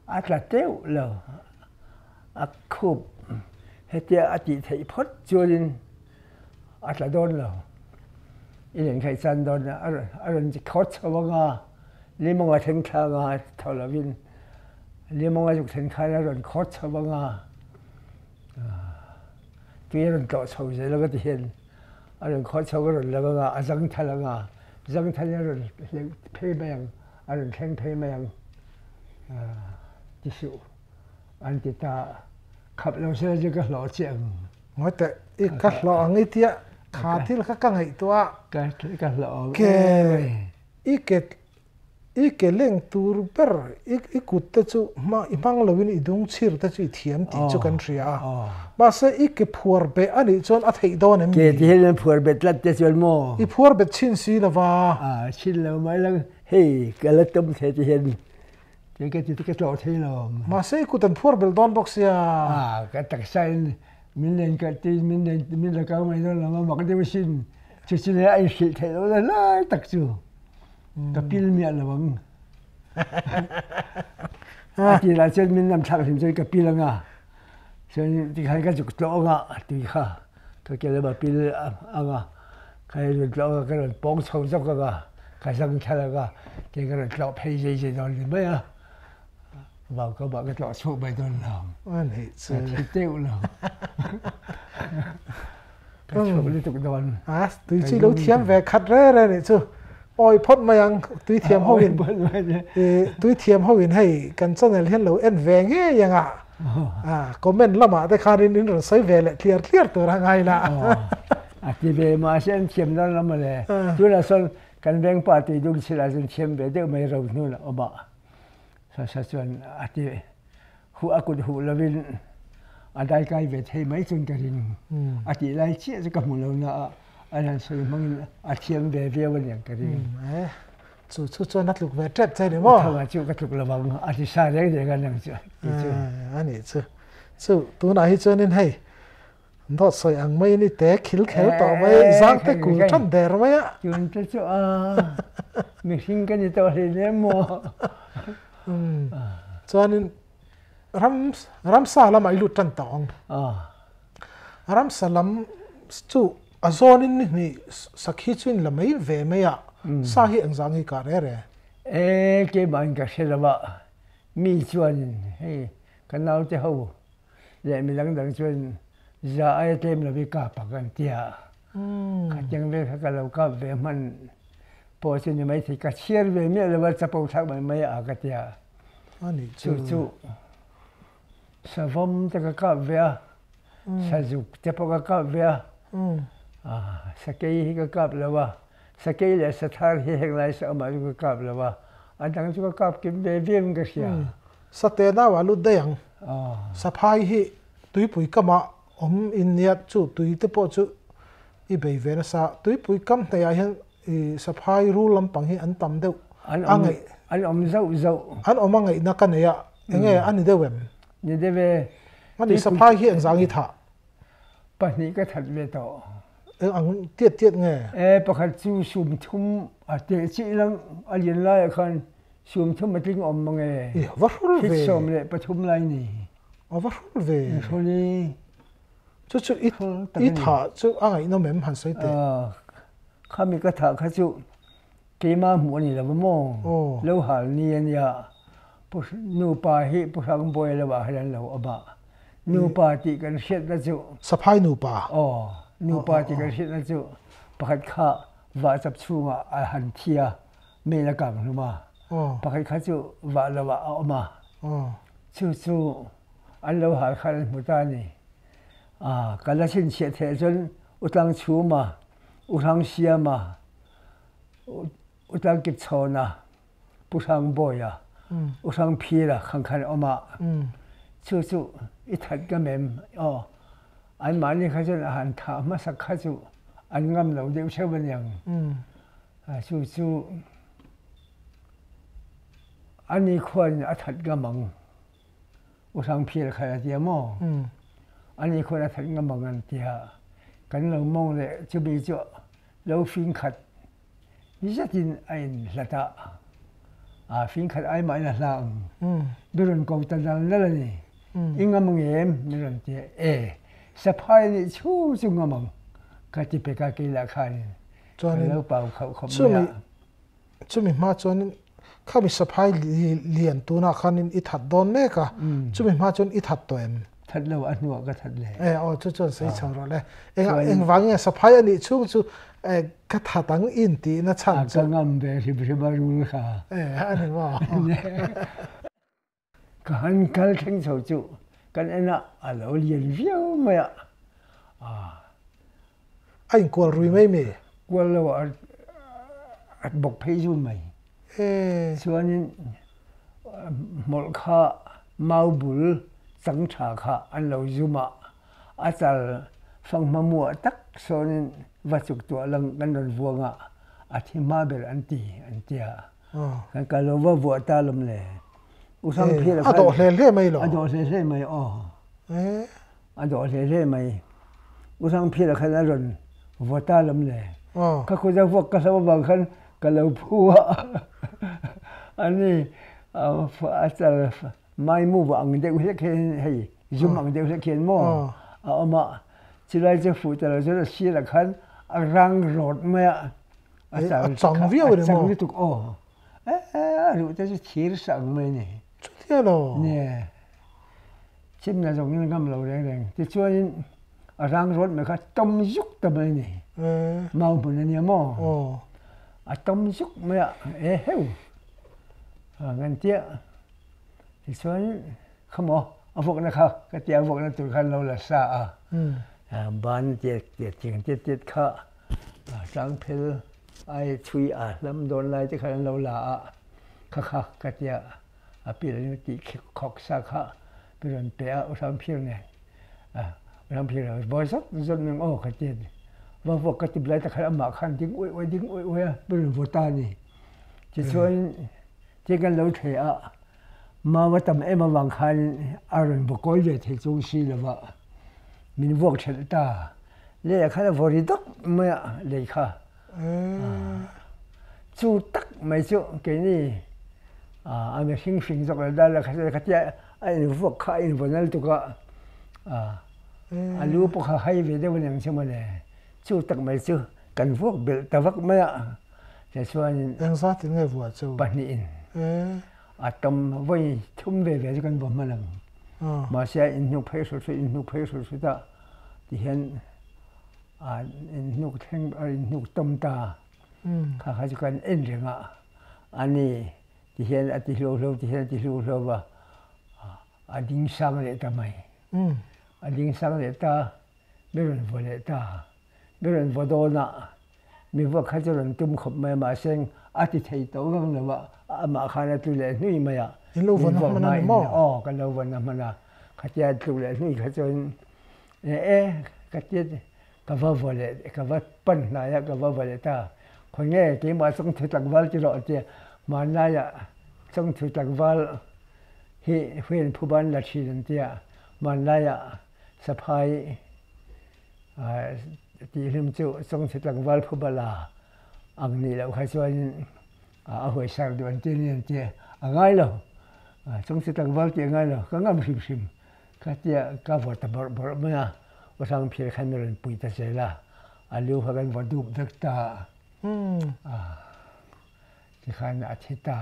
a tla teuh lo, a khup hetia a tih theih phawt chuanin a tla dawn lo, i len kha i chan dawn a, a rawn khawt chho anga limawng a thleng thla anga thaw lovin limawng a zuk thlen khan a rawn khawt chho anga tui a rawn tlawh chho zel anga ti hian. A rawn khawh chho a rawn lang anga, a zang thal anga, zang thal hi a rawn hleuh phei mai ang, a rawn thleng phei mai ang ti suh an ti ta. Khap lo sela chu ka hlawh chiah ang. Ngawi teh, i ka hlawh ang i tia kha thil kha ka ngaihtuah. Ka hlawh awm em mai. I ke I ke leng tur ber i kut te chu hma i hmang loin i dung chhir te chu i thiam tih chu kan hria a. Mahse i ke phuar beh a nih chuan a theih dawn em ni? Ke ti hian phuar bet tlat te chuan maw? I phuar bet chhin si lo va. A chhin lo mai lang hei ka la tum thei ti hian ti ka ti ka tlawh thei lo. Mahse i kut an phuar belh dawn bawk sia. A ka taksa in min len ka ti min len min la kau mai dawn lo a mak deuh asin. Chu chu le a inhrilh theih loh la lai tak chu ka pil miah lo ang. A tirah chuan min lam thlak hlim chuan ka pil ang a, chuan tikhan ka zuk tlawh ang a tui kha ka ke lama pil ang a, ka rawn tlawh ang a, ka rawn pawng chho zawk ang a, ka zang thal ang a, tin ka rawn tlawh phei zai zai dawn ni mai a. Vau ka mah ka tlawh chhuak mai dawn lo. A nih chu. Ka thi teuh lo. Ka chhuak lutuk dawn. A tui chu lo thiam ve khat re re nih chu. Awi phawt mai ang tui thiam ho in. Tui thiam ho in hei kan channel hian lo en ve ngei anga. A comment lamah te khan in in rawn sawi ve leh tliar tliar tur a ngai la. A ti ve mahse an thiam dawn lo mawle. Tunah sawn kan veng pa tui dung chhilah chuan thiam ve deuh mai ro hnun a awm a. Sasa chuan a ti huh a kut huh lovin a daikai ve thei mai chuan ka ring. A tih lai chiah chu ka hmu lo na a, an han sawi hmangin a thiam ve viau a niang ka ring. Chu chu chuan a tluk ve tep che ni maw? Tho chu ka tluk lo vang, a ti sa reng reng a niang chu ti chu. A nih chu. Chu tunah hi chuanin hei Dawt sawi ang mai ni te khil khel tawh mai, zang te kul tan der mai a. Tun te chu a mihring ka ni tawh hlei nem maw. Chuanin ram ramsa lamah i lut tan tawh ang. Ramsa lam chu a zawnin ni hnih sakhi chu in la mai ve mai a, sa hi engzah nge kah re re? E keimah in ka hre lo a, mi chuanin hei ka naute ho leh mi dangdang chuan za aia tlem lo hi kap ang an ti a. Khatiang vel kha ka lo kap ve hman pawh chu ni maithei ka chhiar ve miah lo a chapo thlak mai mai a ka ti a. Chu chu savawm te ka kap ve a, sazuk te pawh ka kap ve a, sakei hi ka kap lo a, sakei leh sathar hi heng lai sa awmah chu ka kap lo a, a dang chu ka kap kim ve viau in ka hria. Sate nauah lut daih ang. Saphai hi tuipui kamah awm in nia chu tui te pawh chu i bei ve nasa. Tuipui kam hnaihah hian i saphai rul lampang hi an tam deuh a ngaih. An awm zauh zauh. An awm a ngaihna ka nei a, enge a ni deuh em? Ni deuh e. Ani saphai hi engzah nge i thah? Pahnih ka that ve tawh. Eng ang tiat tiat nge? E pakhat chu sumthum a teh chih lang a lian laiah khan Sumthum a tling awm mang e. I va hrul ve. Hit 13 lai ni. A va hrul ve. I hrul i. Chu chu i i tha chu a ngaihnawm em han sawi teh. Khami ka thah kha chu keima hmuh a ni lo maw. Lo hal ni a nia. Pu nupa hi Pu Hrangbawi lo ah hian an lo awm a. Nupa tih kan hriatna chu. Saphai nupa. Aw nupa tih kan hriatna chu pakhat kha vahchap chhungah a han thi a. Mel a kang hlum a, pakhat kha chu vah lo ah a awm a, chu chu an lo hal khan an hmu ta a ni. Ka la chhinchhiah theih chuan Utlang Chhuma, Uhrang Siama, Utlang Kipchhawna, Pu Hrang Bawia, Uhrang Phira khang khan a awm a, chu chu i that ngam em? Aw, anmahni kha chuan a han thah hmasak kha chu an ngam lo deuh theuh a niang. Chu chu a nikhua in a that ngam ang. U Hrang Phir kha a tia maw? A nikhua in a that ngam ang an tia. Kan lo mawng leh chumi chu lo fing khat zetin a in hlat a. A fing khat ai mah in a hla ang. Mi rawn ko ta nal nal a ni. I ngam ang em? Mi rawn ti a. E, saphai nih chhung chu ngam ang ka ti pek a kei lah khanin. Chuanin chumi chumi hma chuanin khami saphai lian tunah khanin i that dawn mek a, chumi hma chuan i that tawh em? That lo, a hnuah ka that le. E aw chu chuan sawi chho rawh le. Eng engvang nge saphai a nih chhung chu ka that ang in tihna chhan chu. A ka ngam ve hrim hrim a rul kha. E a ni maw? Ka han kal thleng chho chu kan en a, a lo lian viau mai a. A inkual rui mai mi? Kual lo a, a bawk phei zun mai. Chuanin hmawlh kha mau bul chang tha kha an lo zum a, a chal fanghma muah tak sawnin va chuk tuah lang kan rawn vuang a, a thi hma ber an ti an tia. Kan kal lo va vuah ta lawm le. U Hrang Phir a dawh hle hle mai lo. A dawh hle hle mai aw. A dawh hle hle mai. U Hrang Phir khan a rawn vuah ta lawm le. Ka kut a vuak ka hlo avang khan ka lo phu a, ani a chal maimu va ang deuh hlek hian hei zum ang deuh hlek hian maw a awm a, chulai chu fuh ta lo chuan a sirah khan a rang rawt mai a, a chal kha a chang lutuk aw, a ruh te chu thir sa ang mai a ni. Chutia lo. Nia, chimna zawng in ngam lo reng reng. Tichuanin a rang rawt mai kha tawm zuk ta mai a ni. Mau hmun a nia maw? A tawm zuk mai a, e heu! Ngan tia. Tichuan kha maw a vuakna kha ka tia a vuakna tur khan lo la sa a. Ban tiat tiat ching tiat tiat kha tlangphel ai chhui a hlam dawn lai te khan an lo la a. Kha kha ka tia a pil in tih khawk sa kha pi rawn pe a u Hramphir nen u Hramphir a vawi zawt zawt nang aw ka ti va vuak ka tip lai te khan amah khan ding uaih uaih ding uaih uaih a pi rawn vaw ta a ni. Tichuan ti kan lo thei a mau a tam em avang khan a rawn vaw kawi ve thei chung si lova min vuak thelh ta leh khan a vaw ri dawk mai a lei kha. Chu tak mai chu keini a mihring hring zawk lo dal la khatia a invuak kha a invawn al tuk a, a lu pawh kha hai ve deuh a ni ang che mawle. Chu tak mai chu kan vuak belh ta vak mai a, tichuanin Engzatin nge vuah chu? Pahnihin. A tam vawi thum ve ve chu kan vaw hman ang. Mahse a inhnuk phei hrut hrut inhnuk phei hrut hrut a tihian A inhnuk thleng a inhnuk tawm ta. Kha kha chu kan en reng a, a ni ti hian a ti hlo hlo ti hian a ti hlo hlo va, a ding sang leh ta mai. A ding sang leh ta, mi rawn vaw leh ta. Mi rawn vaw dawn a, mi vaw kha chu rawn tum khawp mai a, mahse a ti thei tawh ngang lo a, amah khan a tlu leh hnui mai a. In lo vawn a hman a ni maw? Aw, kan lo vawn a hman a. Khatia tlu leh hnui kha chuan E e, ka ti ka va vaw leh, ka va pan hnai a, ka va vaw leh ta. Khawi nge keimah chawngthu tlangval ti rawh tia hmanlaiah chawngthu tlangval hi huian phuban la thin an tia, hmanlaiah saphai tihhlum chu chawngthu tlangval phuba la ang nih loh kha chuanin a huaisar duh an ti a ni an tia, a ngai lo, chawngthu tlangval tih a ngai lo, ka ngam hrim hrim. Ka tia ka vaw ta bawrh bawrh mai a, u Hrangphir khan min rawn pui ta zel a, a lu kha kan vaw dup vek ta a, tikhan a thi ta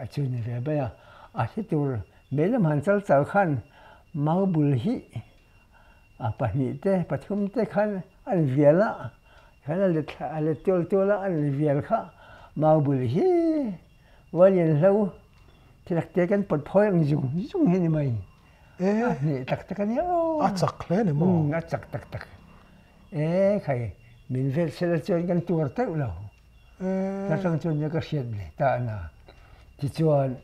a chu ni ve mai a, a thi tur meilam han chal chal khan mau bul hi a pahnih te pathum te khan an vial a, tikhan a let a let tual tual a an vial kha mau bul hi Valian hlo thilakte kan pawt phawi ang zung zung hi ni mai. A hneh tak tak a nia aw. A chak hle ni maw? A chak tak tak. E khai min vel sela chuan kan tuar teuh lo. Ta tang chuan nia ka hriat ve ta ana. Tichuan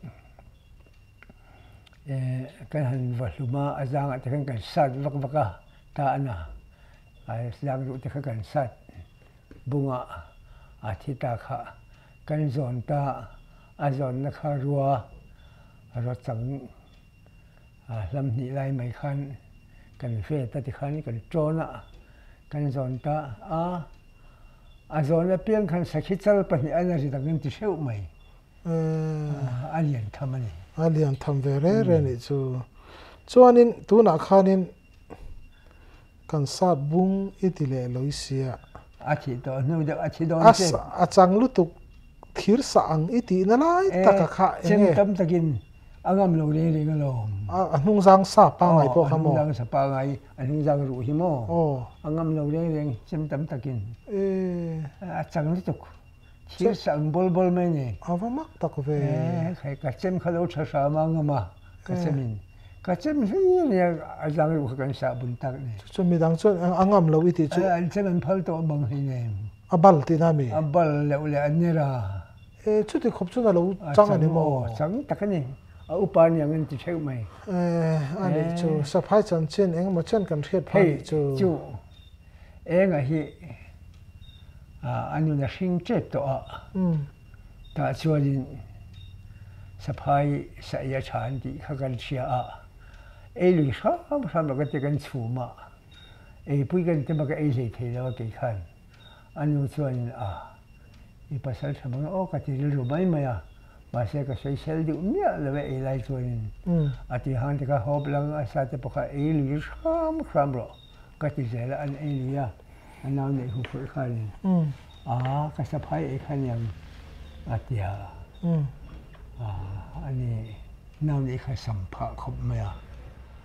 kan han va hlum a, a zangah te khan kan sat vak vak a ta ana. A zang duh te kha kan sat bungah a thi ta kha. Kan zawn ta a zawnna kha rua rawchang hlam hnih lai mai khan kan ve ta tikhan kan tawn a, kan zawn ta a, a zawn apiang khan sakhi chal pahnih an a ri dang ti hreuh mai. A lian tham a ni. A lian tham ve re re nih chu. Chuanin tunah khanin Kan sat bung i ti leh loi sia. A thih tawh hnu deuh a thi dawn che. A chang lutuk thir sah ang i tihna lai tak a kha eng nge? Chem tam takin a ngam lo reng reng alawm. A hnungzang sa pangai pawh kha maw? A hnungzang sa pangai, a hnungzang ruh hi maw? A ngam lo reng reng chem tam takin. A chang lutuk thir sah ang bawl bawl mai ni. A va mak tak ve. Ka chem kha lo tha hram a ngam a, ka chemin. Ka chem hlir nia a zang ruh kha kan sah bun tak ni. Chu midang chuan a ngam lo i tih chu. An chem an phal tawh bang hlei nem. A bal tihna mi? A bal leuh leh an ni ra. E chuti khawp chuan a lo chang a ni maw? Chang tak a ni. A upa niang an ti theuh mai. E a nih chu saphai chanchin engemaw chen kan hriat phah nih chu. Hei chu enga hi a nun a hring tep tawh a. Tah chuanin saphai saih a tha an tih kha kan hria a, ei lui hram hram lo ka ti kan chhum a, eipui kan ti bak a ei hlei thei lo a kei khan. A nu chuanin a, i pasal tha bang aw ka ti rilru mai mai a, mahse ka sawisel deuh miah lo e ei lai chuanin a ti hang te kha hawp lang a sa te pawh kha ei lui hram hram rawh ka ti zel a, an ei lui a, a nau neih hu phurh khanin a ka saphai ei kha niang a ti a, a ni nau neih kha sam phah khawp mai a.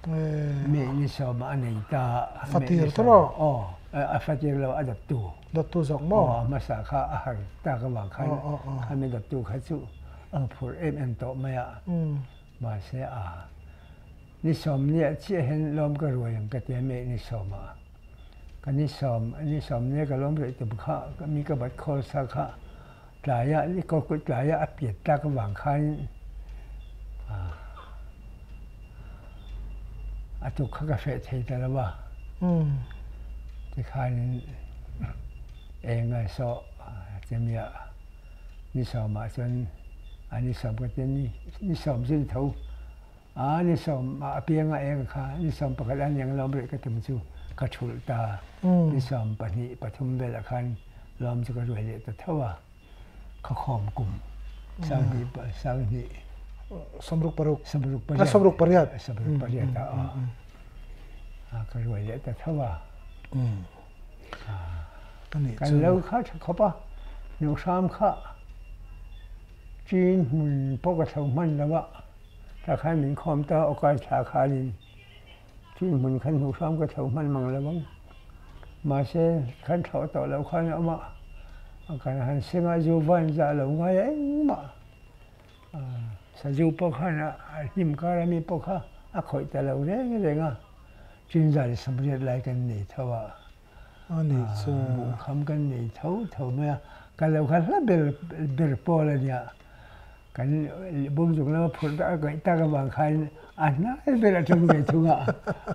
Meh ni sawm a nei ta a. Fatir ta rawh. Aw, a fatir lo a dawttu. Dawttu zawk maw? Aw, a hmasa kha a har tak avang khan khami dawttu kha chu a phur em em tawh mai a. Mahse a ni sawm nia chiah hian lawm ka ruai ang ka ti a meh ni sawm ah. Ka ni sawm, ni sawm nia ka lawm rih tum kha mi ka bat khawl sa kha Tlaia ni kawkut tlaia a piat tak avang khan a tuk kha ka feh thei ta lo a. Tikhanin eng a sawh chemia ni sawmah chuan a ni sawm ka tia ni ni sawm chu ni tho a ni sawm a pianga eng kha ni sawm pakhat a niang lawm rih ka tum chu ka thulh ta ni sawm pahnih pathum velah khan Lawm chu ka ruai leh ta tho a, ka khawm kum sanghnih sanghnih sawmruk paruk sawmruk pariat sawmruk pariat sawmruk pariat ah a ka ruai leh ta tho a. Kan lo kha tha khawp a, nuhram kha chin hmun pawh ka thlo hman lo a, tah khan min khawm ta awkai thla khanin Chin hmun khan hnuhhram ka thlo hman mang lo ang. Mahse, kan thlawh tawh loh khan a awm a, kan han seng a, zu van zah lo ngai a engmah sazu pawh khan a hnim kar a mi pawh kha a khawih ta lo reng reng a, chin zan samriat lai kan nei tho a, buhkham kan nei tho tho mai a, ka lo kha hla ber ber pawl a nia. Kan bawngzawng lama phurh tak a kaih tak avang khan a hnai ber atang ve thung a,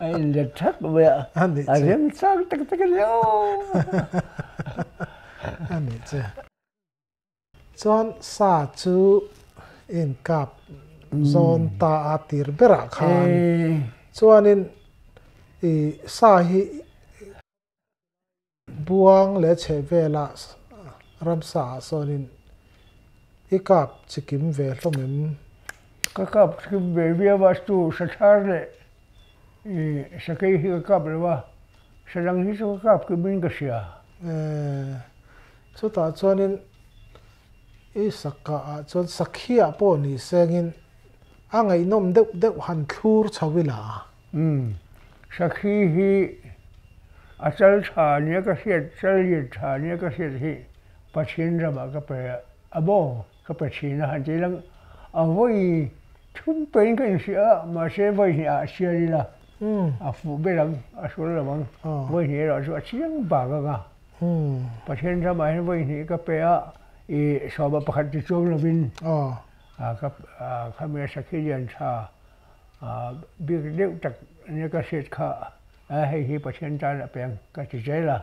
a inlet thak mai a, a rem chang tak tak a ni aw. A nih chu. Chuan sa chu inkap zawn ta a tir berah khan chuanin i sa hi Buang leh chheh velah ramsa ah sawnin i kap chikim ve hlawm em? Ka kap chikim ve viau a, stu sathar leh i sakei hi ka kap lo a, sadang hi chu ka kap kim in ka hria. Chutah chuanin i sakah ah chuan sakhi ah pawh ni sengin a ngaihnawm deuh deuh han thlur chho ila. Umm, Sakhi hi a chal tha nia ka hriat, chal lian tha nia ka hriat hi Pathian ramah ka pe a maw? Ka pe thin a han ti lang a vawi thum peiin ka inhria a, mahse vawi hnih ah a chhiar ila a fuh ber ang, a hrul lo ang, vawi hnih erawh chu a chiang bak ang a. Pathian ramah hian vawi hnih ka pe a, i sawma pakhat ti chuang lovin ka khami a Sakhi lian tha Bik deuh tak nia ka hriat kha a hei hi Pathian tan a peng ka ti zel a.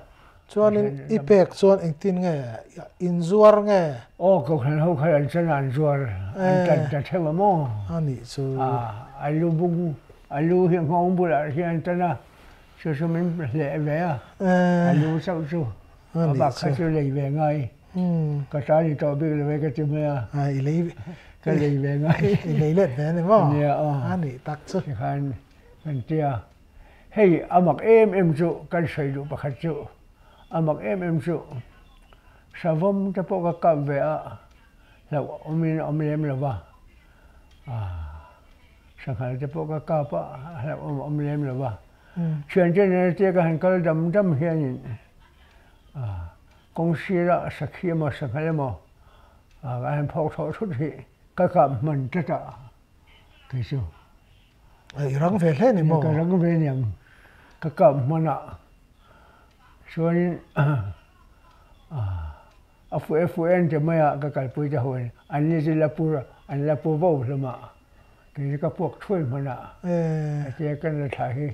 Chuanin i pek chuan engtin nge inzuar nge? Aw kohhran ho khan an chan a an zuar an tan ta theuh a maw? A nih chu. A lu bung a lu hi nghawng bulah hian an tan a chu chu min hleh ve a a lu chauh chu a bak kha chu lei ve ngai. Ka tan i tawh bik lo e ka ti mai a. I lei ka lei ve ngai. I lei let ve a ni maw? Nia aw. A nih tak chu. Tikhan kan ti a. Hei a mak em em chu kan sawi duh pakhat chu a mak em em chu savawm te pawh ka kap ve a hlauh awmin a awm lem lo va. Sanghal te pawh ka kap a hlauh awm a awm lem lo va. Thiante nena te ka han kal dam dam hianin Kawng sirah sakhi emaw sanghal emaw a han phawk thawh thut hi ka kap hman tlat a kei chu. I rang ve hle ni maw? Ka rang ve niang ka kap hman a chuanin a fuh e fuh e an ti mai a ka kalpui te ho in an ni chu la pur an la pu vo hlawm a kei chu ka puak thuai hman a ka tia ka la thla hi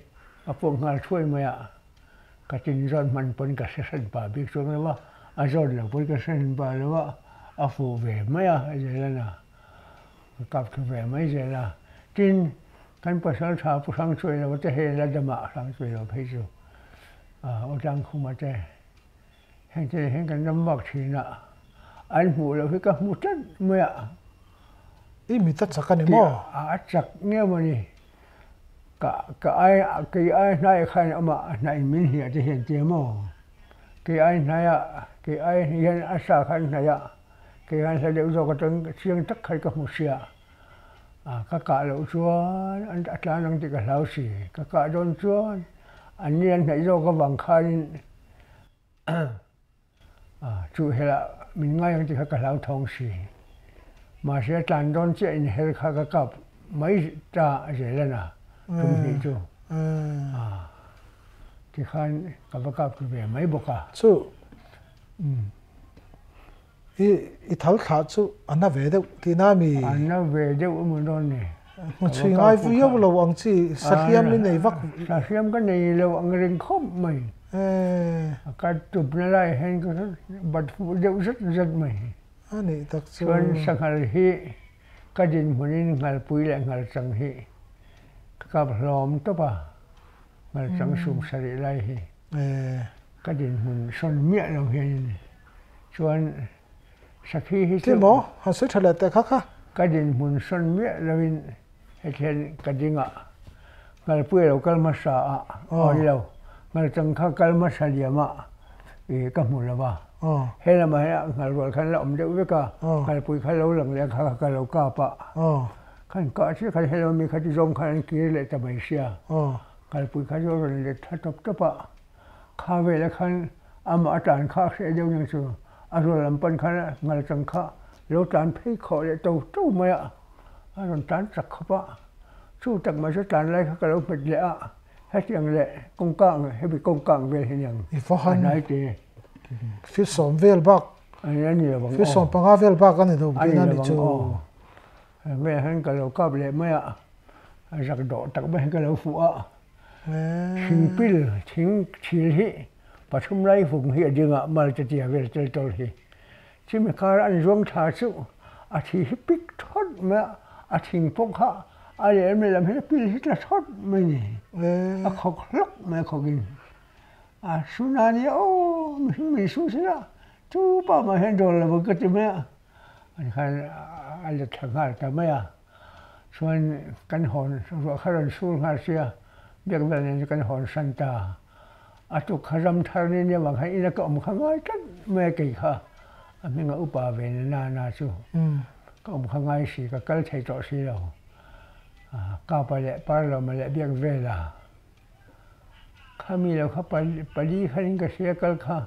a puak nghal thuai mai a. Ka tin zawn hman pawn ka hre hran pah bik chuang lo a, a zawn lo pawn ka hre hran pah lo a, a fuh ve mai a zel a, ka kap thlu ve mai zel a. Tin, kan pasal tha Pu Hrangchuailo te hei la dam ah Hrangchuailo phei chu Aw Tlangkhuma te. Heng te hian kan ram vak thin a, an hmuh loh hi ka hmu tlat mai a. I mit a chak a ni maw? A chak nge maw ni? Ka ka ai kei ai hnaiah khan a awm a, a hnaih in min hliah te hian tia maw? Kei ai hnaiah kei ai hian a sa khan hnaih a, kei khan hla deuh zawk atang chiang tak khan ka hmu sia. A ka kah loh chuan an a tlan ang tih ka hlau si, ka kah dawn chuan an ni an hnaih zawk avang khanin Chu helah min ngai ang tih kha ka hlauthawng si. Mahse a tlan dawn chiah in her kha ka kap mai ta zel a na tum hnih chu. Tikhan ka va kap ve mai bawk a. Chu i i thal thlah chu a na ve deuh tihna mi? A na ve deuh emaw dawn ni. Hmuchhui ngai viau lo ang chi sahliam i nei vak. Sahliam ka nei lo ang reng khawp mai. Ka tupna lai hian ka bat fuh deuh zet zet mai. A nih tak chu. Chuan sanghal hi ka dinhmunin nghalpui leh nghalchang hi ka kap hlawm tawp a, nghalchang sum sarih lai hi ka dinhmun sawn miah lo hianin chuan sakhi hi chu. Ti maw? Han sawi tha leh teh kha kha. Ka dinhmun sawn miah loin Hetiang ka ding a, Ngalpui a lo kal hmasa a, aw ni lo, Ngalchang kha kal hmasa liam a ih ka hmu lo va, he lamah hian ngal rual khan la awm deuh vek a, Ngalpui kha lo lang leh a kha kha ka lo kap a, khan kah chiah khan helama mi kha ti zawng khan an kir leh ta mai sia, Ngalpui kha chu a rawn let thla tawp tawp a, kha velah khan amah a tlan kha a hreh deuh ning chu a rual lam pan khan Ngalchang kha lo tlan phei khawh leh to to mai a. A rawn tlan chak khawp a, chu tak mai chu tlan lai kha ka lo hmet leh a, hetiang leh kawngka ang hemi kawngka ang vel hi aniang a hnai te. Feet sawm vel bak a ni lo ang aw. Feet 15 vel bak a ni lo tihna a ni chu. Vel hian ka lo kap leh mai a, zak dawh tak mai hian ka lo fuh a, thing pil thing thil hi pathum lai vung hi a ding a, mal te tia vel tel tawl hi. Chimi kar an zuam thla chu a thi hi pik thawt mai a, a thing pawh kha a lehlam lehlam hian a pil hi tla thawt mai a ni. A khawk hlawk mai a khawkin. A su na nia aw mihring min su sela chu pa mah hian dawl lo ka ti mai a, ani khan a let thla nghal ta mai a. Chuan kan hawn ruah kha rawn sur nghal sia, biak vel nen chu kan hawn hran ta. A tuk kha ram thar ni nia vang khan ina ka awm kha ngai tlat mai a kei kha a hminga upa ve na na na chu ka awm kha ngai si ka kal thei tawh si lo kapa leh parlawma leh biak vela khami lo kha pali khanin ka hria kal kha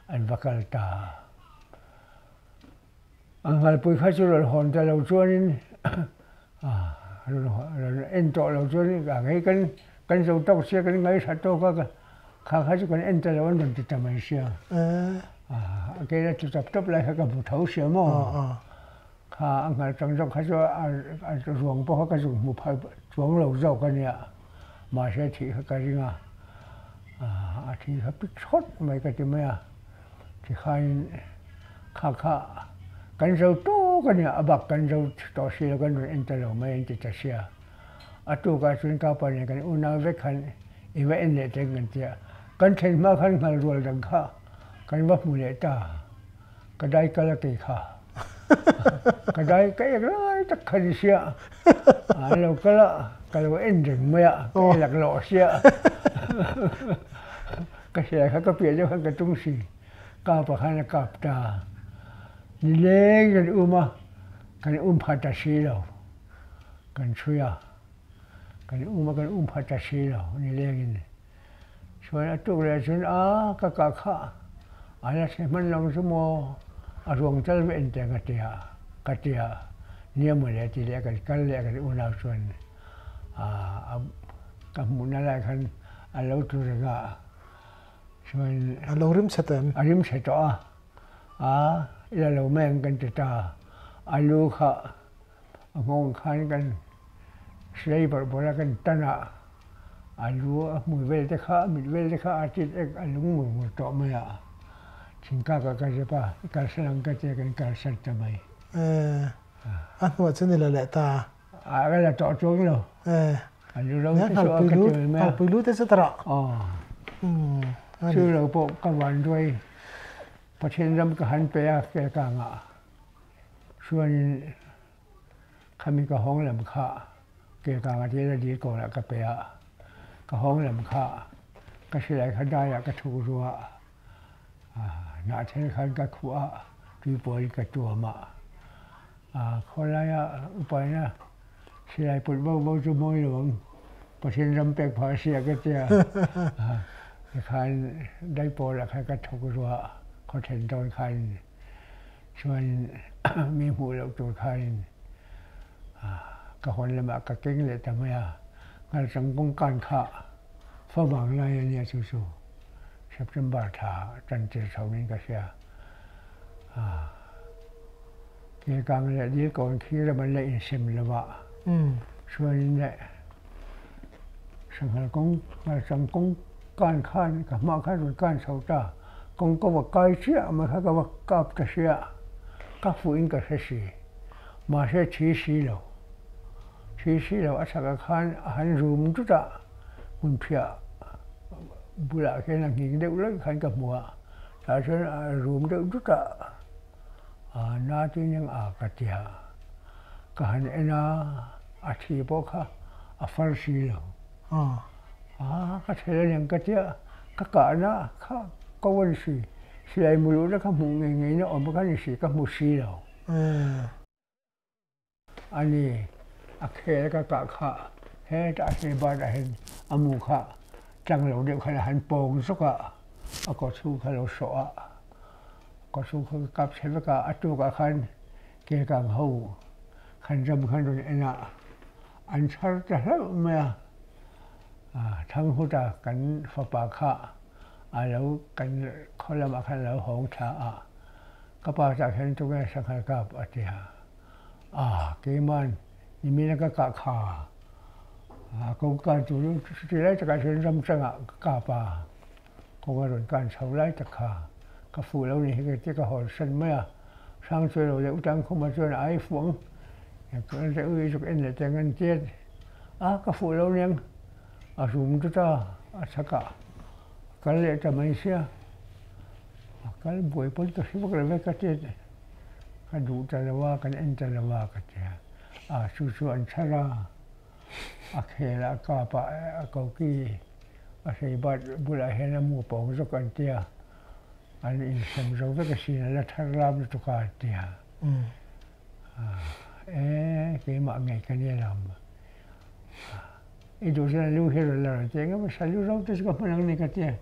an va kal ta. A nghalpui kha chu rawn hawn ta lo chuanin rawn en tawh lo chuanin a ngei kan kan zo tawk sia kan ngaihhla tawk a kha kha chu kan en ta lo an rawn ti ta mai sia. A ke la chu tap tap lai kha ka hmu tho sia maw. Kha a nghal chang zawk kha chu a ruang pawh kha ka zuk hmu phal chuang lo zawk a nia. Mahse thih kha ka ring a, a thi kha pik thawt mai ka ti mai a. Tikhain kha kha kan zo tawk a nia, a bak kan zo tawh si lo, kan rawn en ta lo mai an ti ta sia. A tukah chuan ka pa nen kan unau vek khan i va en leh teng kan ti a, kan thlen hma khan nghal rual dang kha kan va hmu leh ta, ka dai kal a kei kha, ka dai ka ek lai tak kha ni sia, an lo kal a, ka lo en reng mai a, ka en laklawh sia. Ka hria kha ka piah deuh khan ka tung si. Kapa khan a kap ta. Nileng kan um a, kan um pha ta si lo. Kan chhui a, kan um a kan um pha ta si lo nileng in. Chuan a tuk leh cun a ka kah kha a la si hman lo cu maw a ruang tal va en te ka tia ka tia nia maw le ti le kan kal le kan unau chuan a ka hmuhna lai khan a lo tlu reng a, chuan A lo rim chhe tawh em? A rim chhe tawh a, a i la lo mai ang kan ti ta. A lu kha a nghawng khan kan silai bawrh bawrh a kan tan a, a lu a hmui vel te kha a mit vel te kha a tit ek a lung ngur ngur tawh mai a, thingkak ah ka zep a, i kalsan ang ka ti a kan kalsan ta mai. A hnuah chuan i la leh ta. A ka la tawh chuang lo. A lu lo te chu a ka ti mai a. Ngalpui lu te chu ta rah. Chu lo pawh ka van duai. Pathian ram ka han pe a Kelkangah chuanin khami ka hawng lam kha Kelkanga tia la dil kawnah ka pe a, ka hawng lam kha ka silai kha daiah ka thuk ru a, hnahthel khan ka khuh a, tuipuain ka tuam a, khawlaia upaina Silai put bo bo chu mawi lo ang, Pathian ram pek phah a si a ka tia. Tikhan daipawl ah khan ka thawk rua khaw then dawn khan chuan mi hmuh loh tur khan ka hawn lamah ka keng leh ta mai a, Ngalchang kawngkan kha favang lai a nia chu chu September thla tan tir chho niin ka hria. Kelkang leh Dilkawn khi ram an la insem lo a, chuanin leh Sanghal kawng Ngalchang kawng kan khan ka hma khan rawn kan chho ta, kawng ka va kai chiah mai kha ka va kap ta sia, ka fuhin ka hre si, mahse thi si lo, thi si lo a chhakah khan a han rum dut a, hmunphiah bulah khian a nghing deuh lawih khan ka hmu a, tah chuan a rum deuh dut a. A na tin eng a ka ti a, ka han en a, a thi pawh kha a far si lo. A ka thel a niang ka ti a, ka kahna kha ko a ni si, silai mu luhna kha hmuh ngei ngeina awm kha a ni si, ka hmu si lo. A ni, a khel ka kah kha hetah a hlei batah hian a mu kha tlang lo deuh khan a han pawng zawk a, a kaw chhung kha a lo sawh a, kaw chhung kha ka kap chhe vek a, a tukah khan Kelkang ho khan ram khan rawn en a, an chhar ta hlauh mai a, Thanghuta kan fapa kha a lo kan khaw lamah khan a lo hawng thla a, ka pa tah hian tunge sanghal kap a ti a. A, keiman nimina ka kah kha a kawngka chu chuti lai takah chuan ram changah ka kap a, kawng a rawn kan chho lai tak kha ka fuh lo ni hi ka ti ka hawn san mai a, Hrangchuai lo leh Utangkhuma chuan a ai fuh ang, ui zuk en leh teng an tia a, ka fuh lo niang a rum tut a, a chhakah a kal leh ta mai sia, a kal buai pawn ka hre vak lo ve ka ti. Ka duh ta lo a, kan en ta lo a ka ti a. A chu chu an chhar a, a khel a kap a, a koki a hrei bat bulah hian a mu pawng zawk an ti a, an insem zo vek asin a la thar lam lutuk a an ti a. E keimah ngei ka nia lam. I duh chuan a lu hi rawn la rawn ti eng emaw sa lu ro te chu ka hman ang ni ka ti a,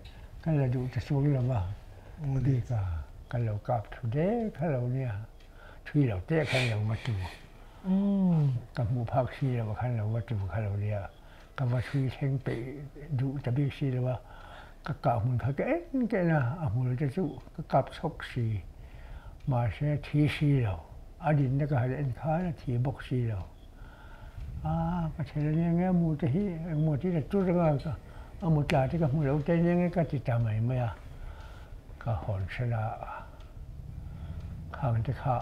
ka la duh ta chuang lo va, bik a ka lo kap thu dek kha lo nia, thui lo teh khan lo va tu, ka hmuh phak si lo khan lo va tu kha lo nia, ka va thui thleng peih duh ta bik si lo a, ka kah hmun kha ka en ka en a, a hmul te chu ka kap chhawk si, mahse thi si lo, a dinna ka han en khan a thi bawk si lo. A ka thel a nia nge a mu te hi engmaw ti ta tur anga ka a mu tla te ka hmu lo te nia nge ka ti ta mai mai a, ka hawn hran a khang te kha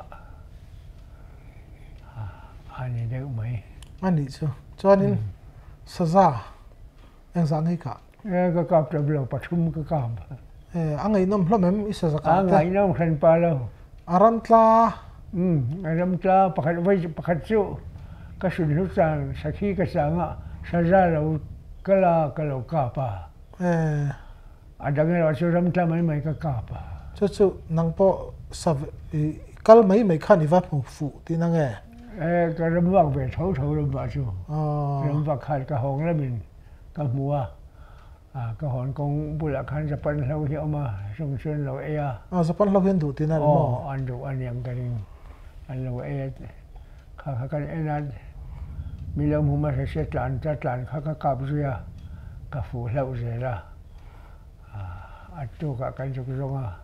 a ni deuh mai. A nih chu. Chuanin saza engzah nge i kah? E ka kap ṭap lo, pathum ka kap. E a ngaihnawm hlawm em i saza kah te? A ngaihnawm hran pa lo. A ram tla? Um, a ram tla pakhat voi pakhat chu ka sun hlu chang sakhi ka chang a saza lo kal a ka lo kap a. E. A dang erawh chu ram tla mai mai ka kap a. Chu chu nang pawh sa i kal mai mai khan i va hmu fuh tihna nge? E ka ram vak ve tho tho ram vah chu. Ram vak khan ka hawng lamin Ka hmu a, ka hawn kawng bulah khan Japan hlo hi a awm a, chung chu an lo ei a. Aw, Japan hlo hi an duh tihna a ni maw? Aw, an duh a niang ka ring. An lo ei a, kha kha kan en a, mi lo hmu hmasa sia tlan ta tlan kha ka kap zui a, ka fuh hlauh zel a. A tukah kan zuk zawng a,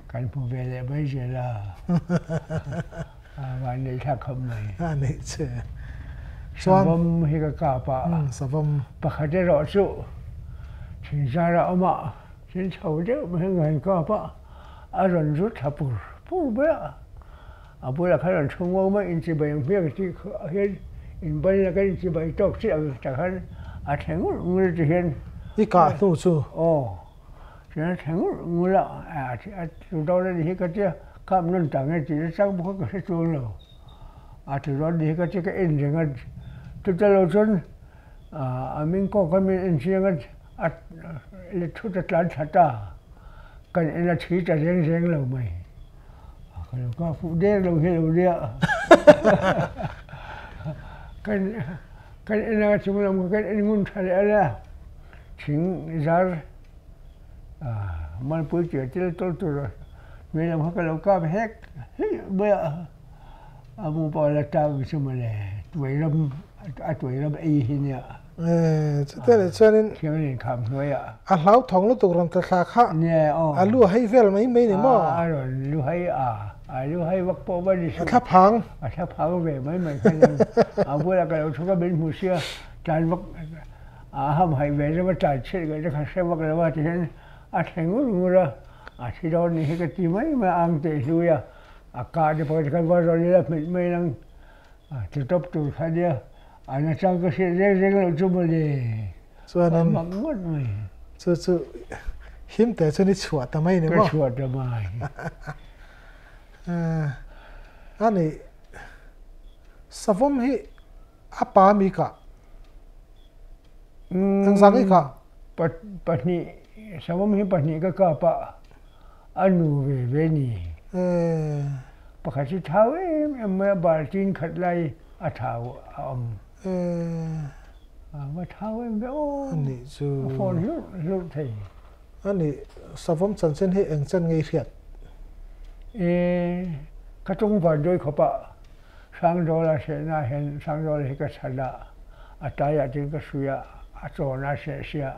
kan hmu ve leh mai zel a. Van neih thlak khawp mai. A neih che. Savawm hi ka kap a. Savawm. Pakhat erawh chu thingzar a awm a, thil chho deuh mai hian ka han kap a, a rawn zu thla pur pur mai a. A bulah khan rawn thu ngawng mai, inchibai ang hmiang tih hian inban la kan inchibai tawk chiah ang tak khan a thle ngur ngur ti hian. I kah hnu chu? Aw. Chuan a thle ngur ngur a, a tlu dawn a ni hi ka tia, kap nawn ta nge tih nachang bawk a ka hre chuang lo. A tlu dawn a ni hi ka tia ka en reng a, chuta lo chuan a ming kawk a min en chiang a, a let thut a tlan thla ta, kan en a thi ta reng reng lo mai. Ka lo kap fuh der lo hi lo nia. Kan kan en a chung lam kha kan en ngun tha leh a nia. Thing zar malpui tir tel tawlh tur hmel lam kha ka lo kap hek hlih mai a, a mu pawh a la tang chu mawle tuai ram a tuai ram ei hi nia. Chutah leh chuanin Thianglin kham hnuaiah. A hlauthawng lutuk rawn tla thla kha a lu a hei vel mai mai ni maw? A rawn lu hei a, a lu hei vak pawh va ni suh. A thla phang. A thla phang ve mai mai kha nia. A bulah ka lo thu ka min hmu sia tlan vak A hamhaih ve zeuh a tlai chhiat ngaih te kha hre vak lo a tihian a thle ngur ngur a, a thi dawn ni hi ka ti mai mai a ang teh hlui a, a kah te pawh khan va rawn ila hmet mai ang a ti tawp tur kha nia, a nachang ka hriat reng reng loh chu mawle Chuanin a mak ngawt mai. Chu chu him teh chuan i chhuah ta mai ni maw? Ka chhuah ta mai. A nih savawm hi A pa mi kah? Engzah nge kah? Pahnih, savawm hi pahnih ka kap a, a nu ve ve ni. Pakhat hi thau em em mai a, baltin khat lai a thau a awm. A va thau em ve aw. A nih chu. A fawn hlurh hlurh thei. A nih, savawm chanchin hi eng chen nge i hriat? E, ka tung van dawi khawp a. Sangdawla sehna hian Sangdawla hi ka chhan a, a taiah tin ka hrui a, a chawn a seh sia.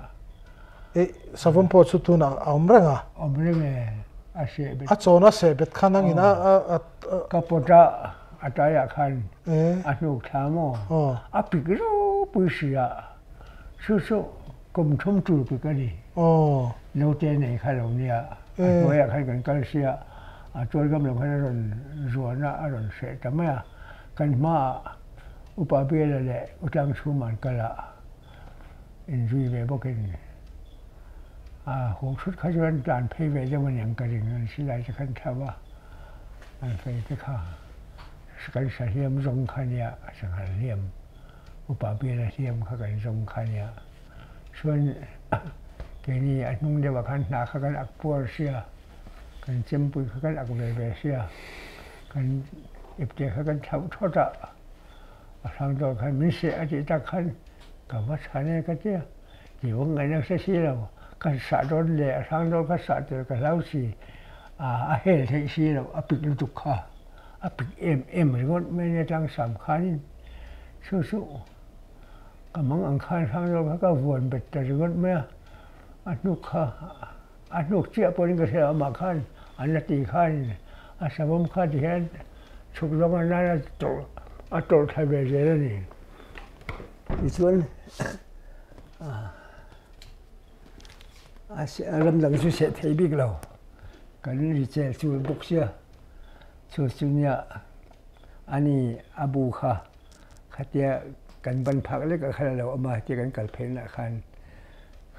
I savawm pawh chu tunah a awm reng a? Awm reng e, a seh bet. A chawn a seh bet khan angin a a. Ka pawt a, a taiah khan a hnuk thla maw? A pik ropui si a, chu chu kum thum tur pik a ni. Naute nei kha lo nia, a hnuaiah khan kan kal sia. A tual gam lo khan a rawn zuan a, a rawn hreh ta mai a. Kan hmaah Upa Biala leh U Tlangchhuma an kal a, inzui ve bawkin a haw thut kha chuan tlan phei ve deuh a niang ka ring, an silai te khan thlau a, an fei te kha kan sa hliam zawng kha nia, sanghal hliam, Upa Biala hliam kha kan zawng kha nia. Chuan keini a hnung deuhah khan hna kha kan ak puar sia. Kan chempui kha kan ak ve ve sia, kan ipte kha kan thlauh thawt a, a hrang dawn khan min seh a tih tak khan ka va chhan e ka tia, ti vawng ngaihna hre si lo, ka sah dawn leh a hrang dawn kha sah tel ka hlau si, a hel theih si lo, a pik lutuk kha, a pik em em ringawt mai nia tlang sam khanin chu chu ka mang ang khan hrang dawn kha ka vuan bet ta ringawt mai a, a hnuk kha. A hnuk chiah pawhin ka hria amah khan an la ti khan a savawm kha ti hian chhuk zawng a nan a tawrh a tawrh thla ve zel a ni. Tichuan a ram dang chu seh thei bik lo kan ri chel chul bawk sia chu chu nia ani a bu kha Khatia kan ban phak lek ah khan a lo awm a, tia kan kal phei nah khan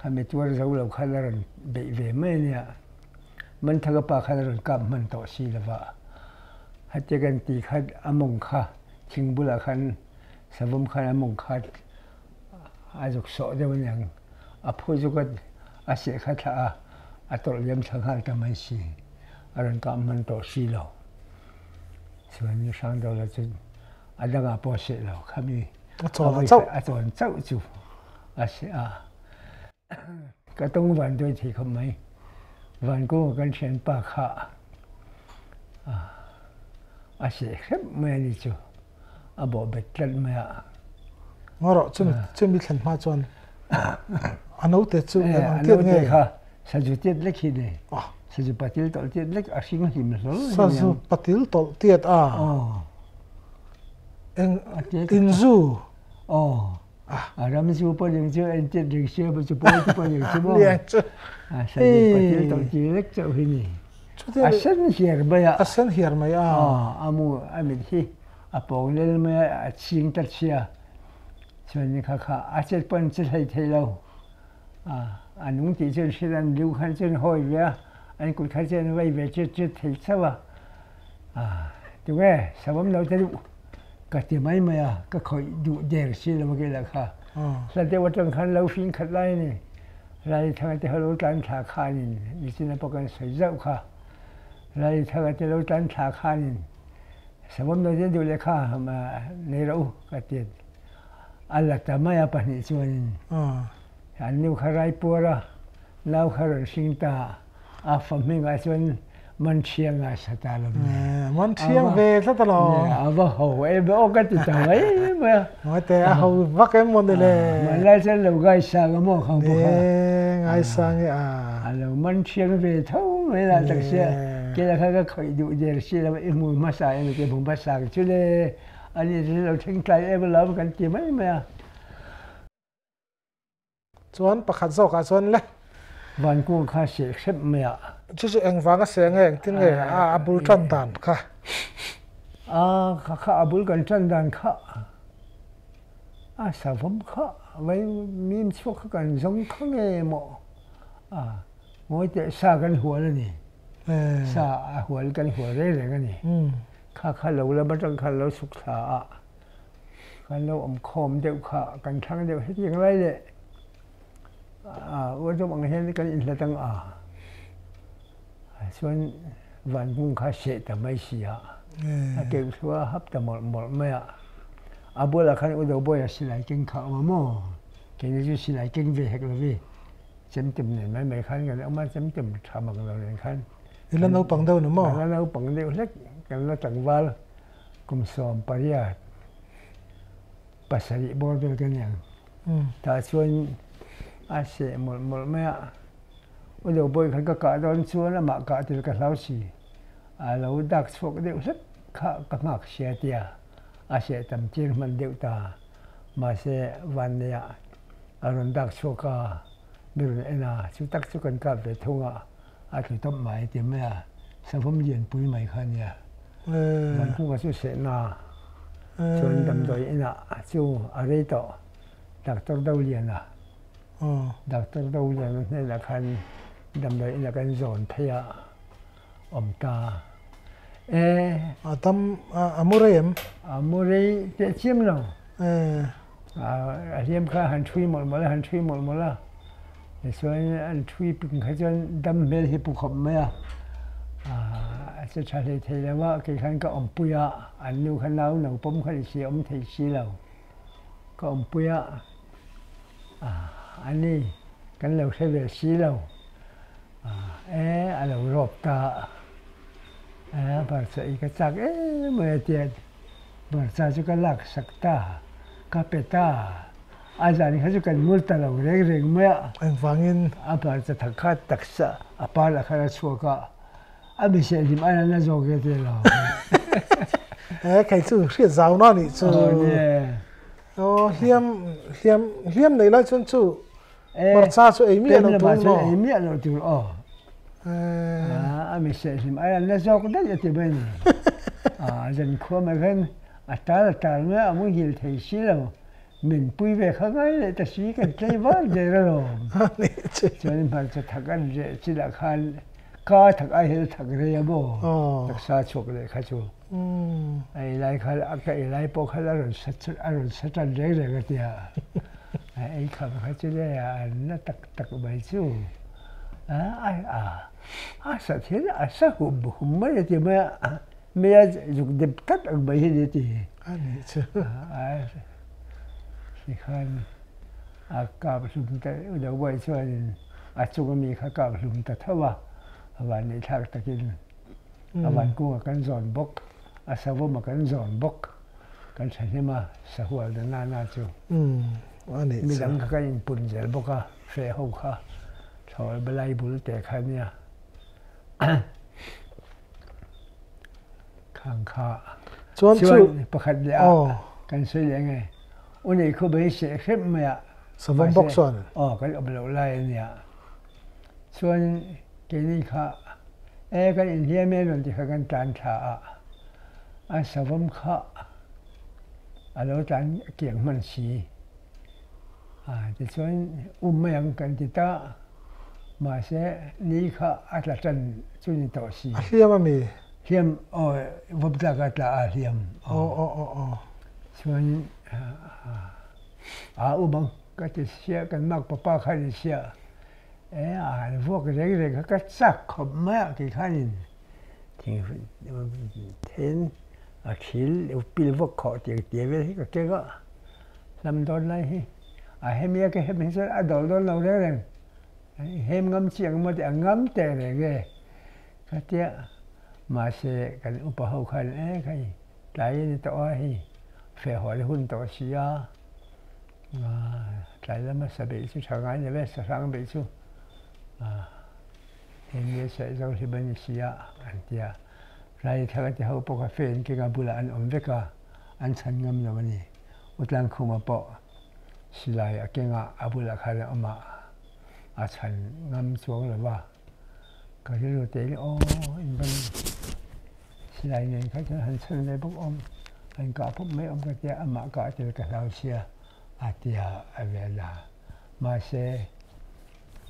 khami tuar zo lo khan a rawn beih ve mai a nia. Manthaka pa khan a rawn kap hman tawh si lo va. Khatia kan ti khan a mawng kha thing bulah khan savawm khan a mawng kha a zuk sawh deuh a niang. A phu zuk a a seh kha thlah a, a tawlh liam thla nghal ta mai si. A rawn kap hman tawh si lo. Chuan Hrangdawla chu a dangah pawh a seh lo khami a chawn chauh a chawn chauh chu a seh a ka tawng van duai thei khawp mai Vankung kan thianpa kha a seh hrep mai a ni chu a bawh bet tlat mai a Ngarawh chumi chumi thlen hma chuan a naute chu eng tiat nge kha sazu tiat lek hi nei sazu patil tawlh tiat lek a hring hlim hlawl sazu patil tawlh tiat a eng inzu aw a ram zu pawh ning chu en tiat ring sia chu pawl te pawh ning chu maw sazu patil tawlh tiat lek chauh hi ni a sen hiar mai a a sen hiar mai a a mu a mit hi a pawng lel mai a a ching ta chhia chuan ni kha kha a chet pawn che hlei thei lo. A nung tih chuan hriat an lu khan chuan hawi ve a, an kut kha chuan vai ve chet chet thei chauh a. Tunge savawm lo te duh ka ti mai mai a, ka khawih duh der si lo a kila kha. Hla deuh atang khan lo hring khat lai a ni. Lalithanga te ho lo tlan thla khanin nichina pawh kan sawi zauh kha. Lalithanga te lo tlan thla khanin savawm lo te duh leh kha nei rawh u ka ti a la ta mai a pahnih chuanin an nu kha raipuar a, nau kha rawn hring ta a fa hmingah chuan man thiang a sa ta lo ni. Man thiang ve tlat alo. A va ho em aw ka ti ta mai mai a. Ngawi teh a ho vak em maw ni le. Hmanlai chuan lo ngaisang a maw khang bawk a. Ngaisang e a. A lo man thiang ve tho mai lah tak sia. Kela kha ka khawih duh der si lo i hmu hmasa em ti hmu hmasa ang chu le. Ani chu lo thleng tlai em alo kan ti mai mai a. Chuan pakhat zawkah chuan le. Vankung kha seh hrep mai a. Chu chu engvanga seh nge engtin nge a a bul tan dan kha? A kha kha a bul kan tan dan kha a savawm kha vai mim chhuak kha kan zawng kha nge maw a ngawi teh sa kan hual a ni. Sa a hual kan hual reng reng a ni. Kha kha lo lam atang khan lo chhuk thla a. Kan lo awm khawm deuh kha, kan thlang deuh hetiang lai leh wardrobe ang hian kan inhlat ang a, chuan vanbung kha seh ta mai si a, a keuh thlu a hap ta mawlh mawlh mai a, a bulah khan u Dobawi-a silai keng kha a awm a maw, keini chu silai keng ve hek lo vi, chemtem nen mai mai khan kan awm a, chemtem tha mang lo nen khan. I la naupang deuh ni maw? Kan la naupang deuh hlek, kan la tlangval. Kum 18 pasarih bawr vel ka ni ang. Tah chuan a seh mawlh mawlh mai a, u lo bawi khan ka kah dawn chuan amah kah tel ka hlau si. A lo dak chhuak deuh hlek kha ka nghak sia tia a seh tam tir hman deuh ta. Mahse vanneih a rawn dak chhuak a, mi rawn en a, chu tak chu kan kap ve thung a, a tlu tawp mai ti mai a, savawm lianpui mai kha a nia. Vankunga chu sehna chuan damdawi inah chu a rei tawh Doctor Doliana Doctor Doliana hnenah khan damdawi inah kan zawn phei a awm ta e. A tam a mu rei em? A mu rei teh chiam lo. A hliam kha han thui mawlh mawlh a, han thui mawlh mawlh a. Tichuan an thui ping kha chuan dam hmel hi pu khawp mai a, a che tha hlei thei lo a, kei khan ka awmpui a, an nu kha nau no pawm kha ni si a awm thei si lo, ka awmpui a, a ni kan lo hre ve si lo, e a lo rawp ta a, barcha i ka chak em mai a tia barcha chu ka lak sak ta, ka pe ta. A zan kha chu kan mur ta lo reng reng mai a. Engvangin? A hmarcha thak kha taksa a par lah khan a chhuak a, a miseh hlim ai an la zawk e tih lo. He kei chu hriat zau na nih chu. Aw nie. Aw hliam hliam hliam nei lai chuan chu hmarcha chu ei miah lo tur maw? Ei miah lo tur aw. A miseh hlim ai an la zawk daih a ti mai ni. A zankhua mai khan a tal a tal mai a, a muhil thei si lo. Min pui ve kha ngai leh ta si kan tlei var der alawm. Chuan hmarcha thak an reh chilah khan ka thak ai hian a thak rei a maw taksa chhuak leh kha chu. A ei lai khan a ka ei lai pawh khan a rawn sa a rawn sa tan reng reng a tia. A ei kham kha chu le a na tak tak mai chu. A a a sa thil a sa hum hum mai a ti mai a. Mei a zuk dep tlat ang mai hi ni ti. A nih chu. Tikhan a kap hlum ta lo buai chuanin a chung ami kha kap hlum ta tho a, a van neih thlak takin a van kungah kan zawn bawk, a savawmah kan zawn bawk, kan thahnem a sahual na na na chu. Midang kha kan inpun zel bawk a, feh ho kha thlawl balai bul te kha nia. Khang kha Chuan chu chuan pakhat leh a kan sawi leh nge u nei khaw bai seh hrep mai a Savawm bawk chuan aw kan awm loh lai a nia chuan keini kha e kan inhliam e rawn ti kha kan tlan thla a a savawm kha a lo tlan kiang hman si. Tichuan um mai ang kan ti ta, mahse ni kha a tla tan chu ni tawh si. A hliam a mi? Hliam, aw, vawp tlak a tla a hliam. Aw, aw, aw, aw. Chuan a um ang ka ti sia, kan mak papa khan i sia, e a han vuak reng reng kha ka chak khawp mai a kei khanin thing then a thil pil vawk khawh tiang tia vel hi ka keng a. Hlam dawn lai hi a hemia ka hem hi chuan a dawl dawn lo reng reng. I hem ngam chiang emaw tih a ngam teh reng e ka tia. Mahse kan upa ho khan e khai tlai a ni tawh a hei feh haw le hun tawh si a, tlai lama sa beih chu tha ngai lo e, sa hrang beih chu hemi seh zo hlim a ni si a an tia. Tlai thar a ti ho pawh kha fan kenga bulah an awm vek a, an chhan ngam lo a ni. U Tlangkhuma pawh silai a kengah a bulah khan a awm a, a chhan ngam chuang lo va. Ka rilru te hi aw in ban silai nen kha chuan han chhan ve bawk awm, han kah pawp mai awm ka tia, amah kah tel ka hlau sia a tia a vel a. Mahse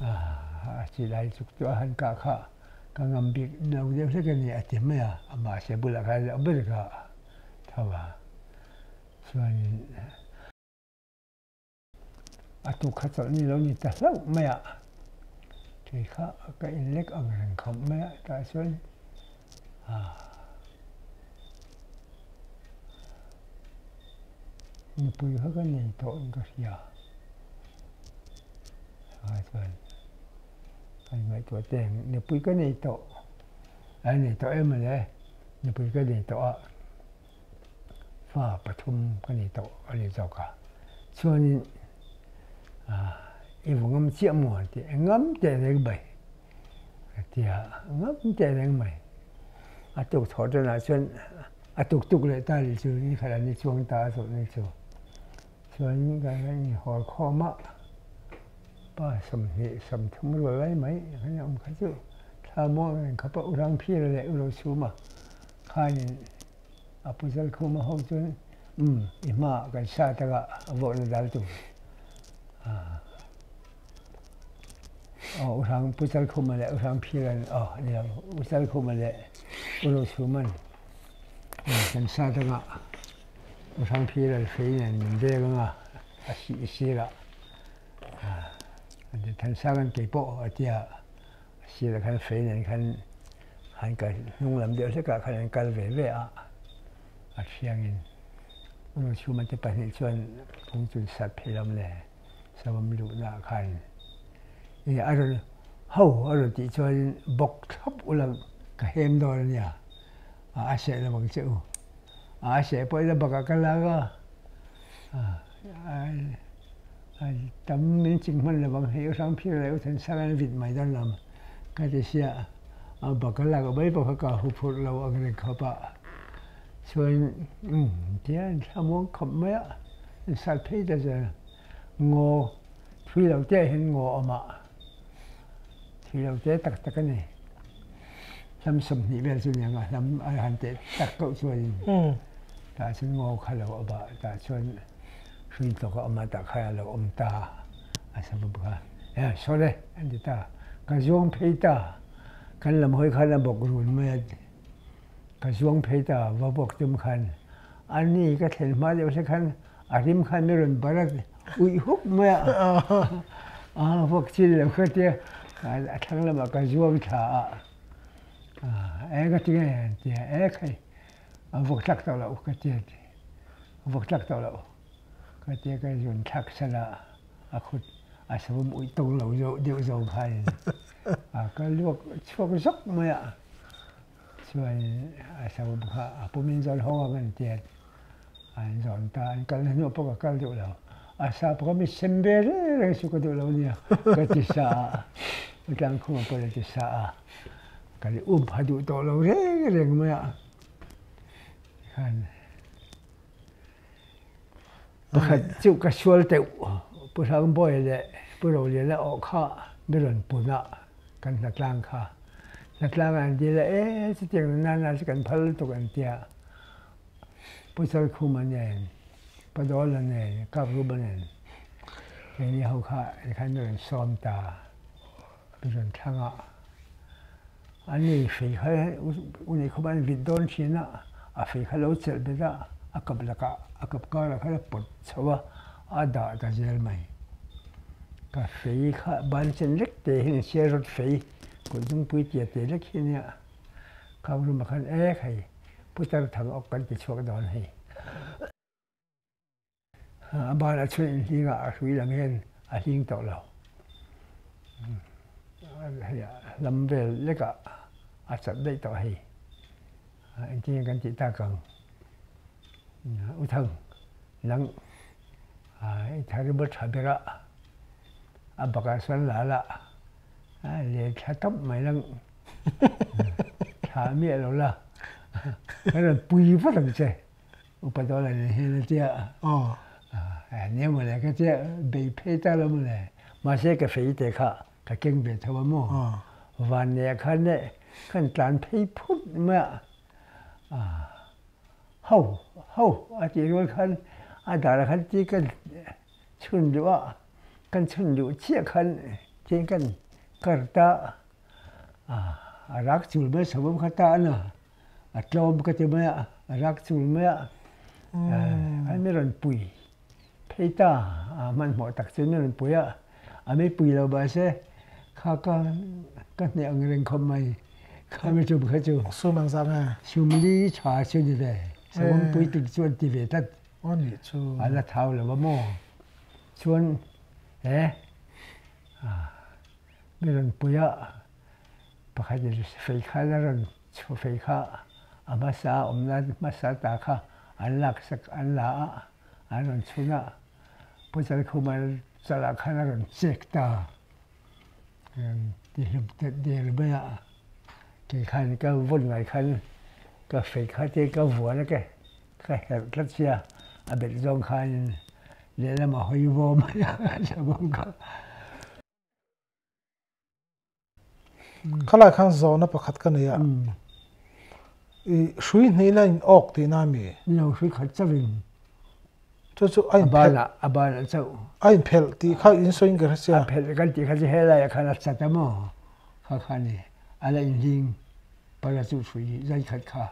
a silai chuk chu a han kah kha ka ngam bik lo deuh hlek a ni a ti mai a, amah se bulah khan a ber kha tho a. Chuanin a tuk kha chawlh ni lo ni ta hlauh mai a, kei kha ka inlek ang reng khawp mai a, tah chuan nupui kha ka nei tawh in ka hria a chuan ka ngaihtuah te nupui ka nei tawh a nei tawh em mawle nupui ka nei tawh a. Fa pathum ka nei tawh a ni zawk a, chuanin i va ngam chiah maw an ti, ngam teh reng mai ka ti a, ngam teh reng mai. A tuk thawh tanah chuan a tuk tuk leh ta leh chu ni khat an ni chuang ta a zawh ni chu. Chuan kan inhawl khawm a, pa 20 30 rual lai mai kan awm kha chu thla muang reng khawp a, u Rangphira leh u Rochhuma khanin A pu Zalkhuma ho chuan umm i hmaah kan sa takah a vawhna dal tur aw u Hrang Pu Zalkhuma leh U Hrang Phiran aw a ni lo U Zalkhuma leh U Rochhuman kan sa takah U Hrang Phiran fei nen min veng anga a sih sirah Thansanga'n kei pawh a tia. Sirah khan fei nen khan han kal hnung lam deuh hlekah khan an kal ve ve a, a thiangin Unu chhuma te pahnih chuan kawngchun sat phei lam leh savawm luhnaah khan ih a rawn ho a rawn tih chuanin bawk thlap ula ka hem dawn a nia, a seh lo ang che u, a seh pawh ila bakah ka lak a. Tam min ching hman lo vang hei u hrang phir leh u then sang an vit mai dawn lam ka ti sia a bak a lak mai pawh kha ka hu phurh lo ang reng khawp a chuan umm tia an thla muang khawp mai a an sat phei ta zel ngaw thui lo te ah hian ngaw a awm a thui lo te tak tak a ni hlam 20 vel chu nia hlam a han teh tak koh chuanin tah chuan ngaw kha lo awm a tah chuan. Hrui tawk a awm a tah kha a lo awm ta a savu bawk a, e sawn e an ti ta, ka zuang phei ta, kan lam hawi khan a bawk run mai a, ka zuang phei ta va bawk tum khan a ni ka thlen hma deuh hle khan a rim khan mi rawn bar a uih huk mai a, a vawk chil lo kha tia a thlang lamah ka zuang thla a, e ka ti nge an ti a, e khai a vawk tlak tawh loh ka ti a ti. Vawk tlak tawh loh ka tia ka zun thlak sal a, a khut a savawm uih tawng lo deuh zawng khain a ka luak chhuak zawk mai a, chuan a savawm kha a pumin zawn hawng ang an tia an zawn ta, an kalna hnuah pawh ka kal duh lo, a sa pawh kha mi sem ve reng reng chu ka duh lo nia ka ti sa a, u Tlangkhuma pawh a ti sa a, ka li up ha duh tawh lo reng reng mai a. Pakhat chu ka sual teuh. Pu Hrangbawi leh Pu Roliana awh kha mi rawn pun a, kan hnatlang kha. Hnatlang ah an dil a, e chutiang na na chu kan phal lutuk an tia. Pu Chalkhuma nen, Padawla nen, Kapruba nen. Keini ho kha tikhan min rawn sawm ta, min rawn thlang a. An ni fei kha u nei khawp an vit dawn thin a, a fei kha lo chelh bet a, a kap lakah a kap karah khan a pawt chho a, a dah ta zel mai. Ka fei kha ban chen lek te hian sia rawt fei kut zungpui tia te lek hi ania, khang room ah khan ek hei putar thang awk kan ti chhuak dawn hei. A ban a chhuah in hling ah a hrui lang hian a hling tawh lo. Hei lam vel lek ah a chat daih tawh hei. Engtin nge kan tih tak ang? U Thang, nang i thar bawr tha ber a, a bakah sawn la la, len thla tawp mai lang thla miah lo la, kan rawn pui vat ang che. Upa dawn a ni hian a tia nia mawle ka tia bei phei ta lo mawle mahse ka fei te kha ka keng ve tho a maw van neh khan leh kan tlan phei phut mai a ho ho a tih rual khan a darah khan ti ka chhun duh a kan chhun duh chiah khan tin kan kar ta a rak chul mai chho kha ta a na. A tlawm ka ti mai a, a rak chul mai a, an mi rawn pui phei ta, a hmanhmawh tak chuan mi rawn pui a, a mi pui lo mahse kha ka ka hneh ang reng khawp mai, kha mi tum kha chu. Sum ang zah nge? Sum li tha chu ni ve, savawm pui tik chu an ti ve tlat. Aw nih chu. A la thau lo a maw? Chuan he mi rawn pui a, pakhat in fei kha la rawn Chhawfei kha a hmasa a awm nan hmasa ta kha an laksak an la a, an rawn chhun a, Pu Chalkhuma chalah khan a rawn chek ta. Ti hlum tet der mai a, kei khan ka vawn ngai khan ka fei kha te ka vuan a ke, ka herh tlat sia, a belh zawng khanin lehlam a hawi vaw mai a, savawm kha. Khalai khan zawhna pakhat ka nei a, i hrui hnihna in awk tihna a mi? Ni lo, hrui khat chauh in. Chu chu a in phelh. A ban ah chauh. A in phelh tih kha in sawi in ka hre sia. A phelh kan tih kha chu helai ah khan a chat a maw? Kha kha a ni. A la in hling para chu hrui zai khat kha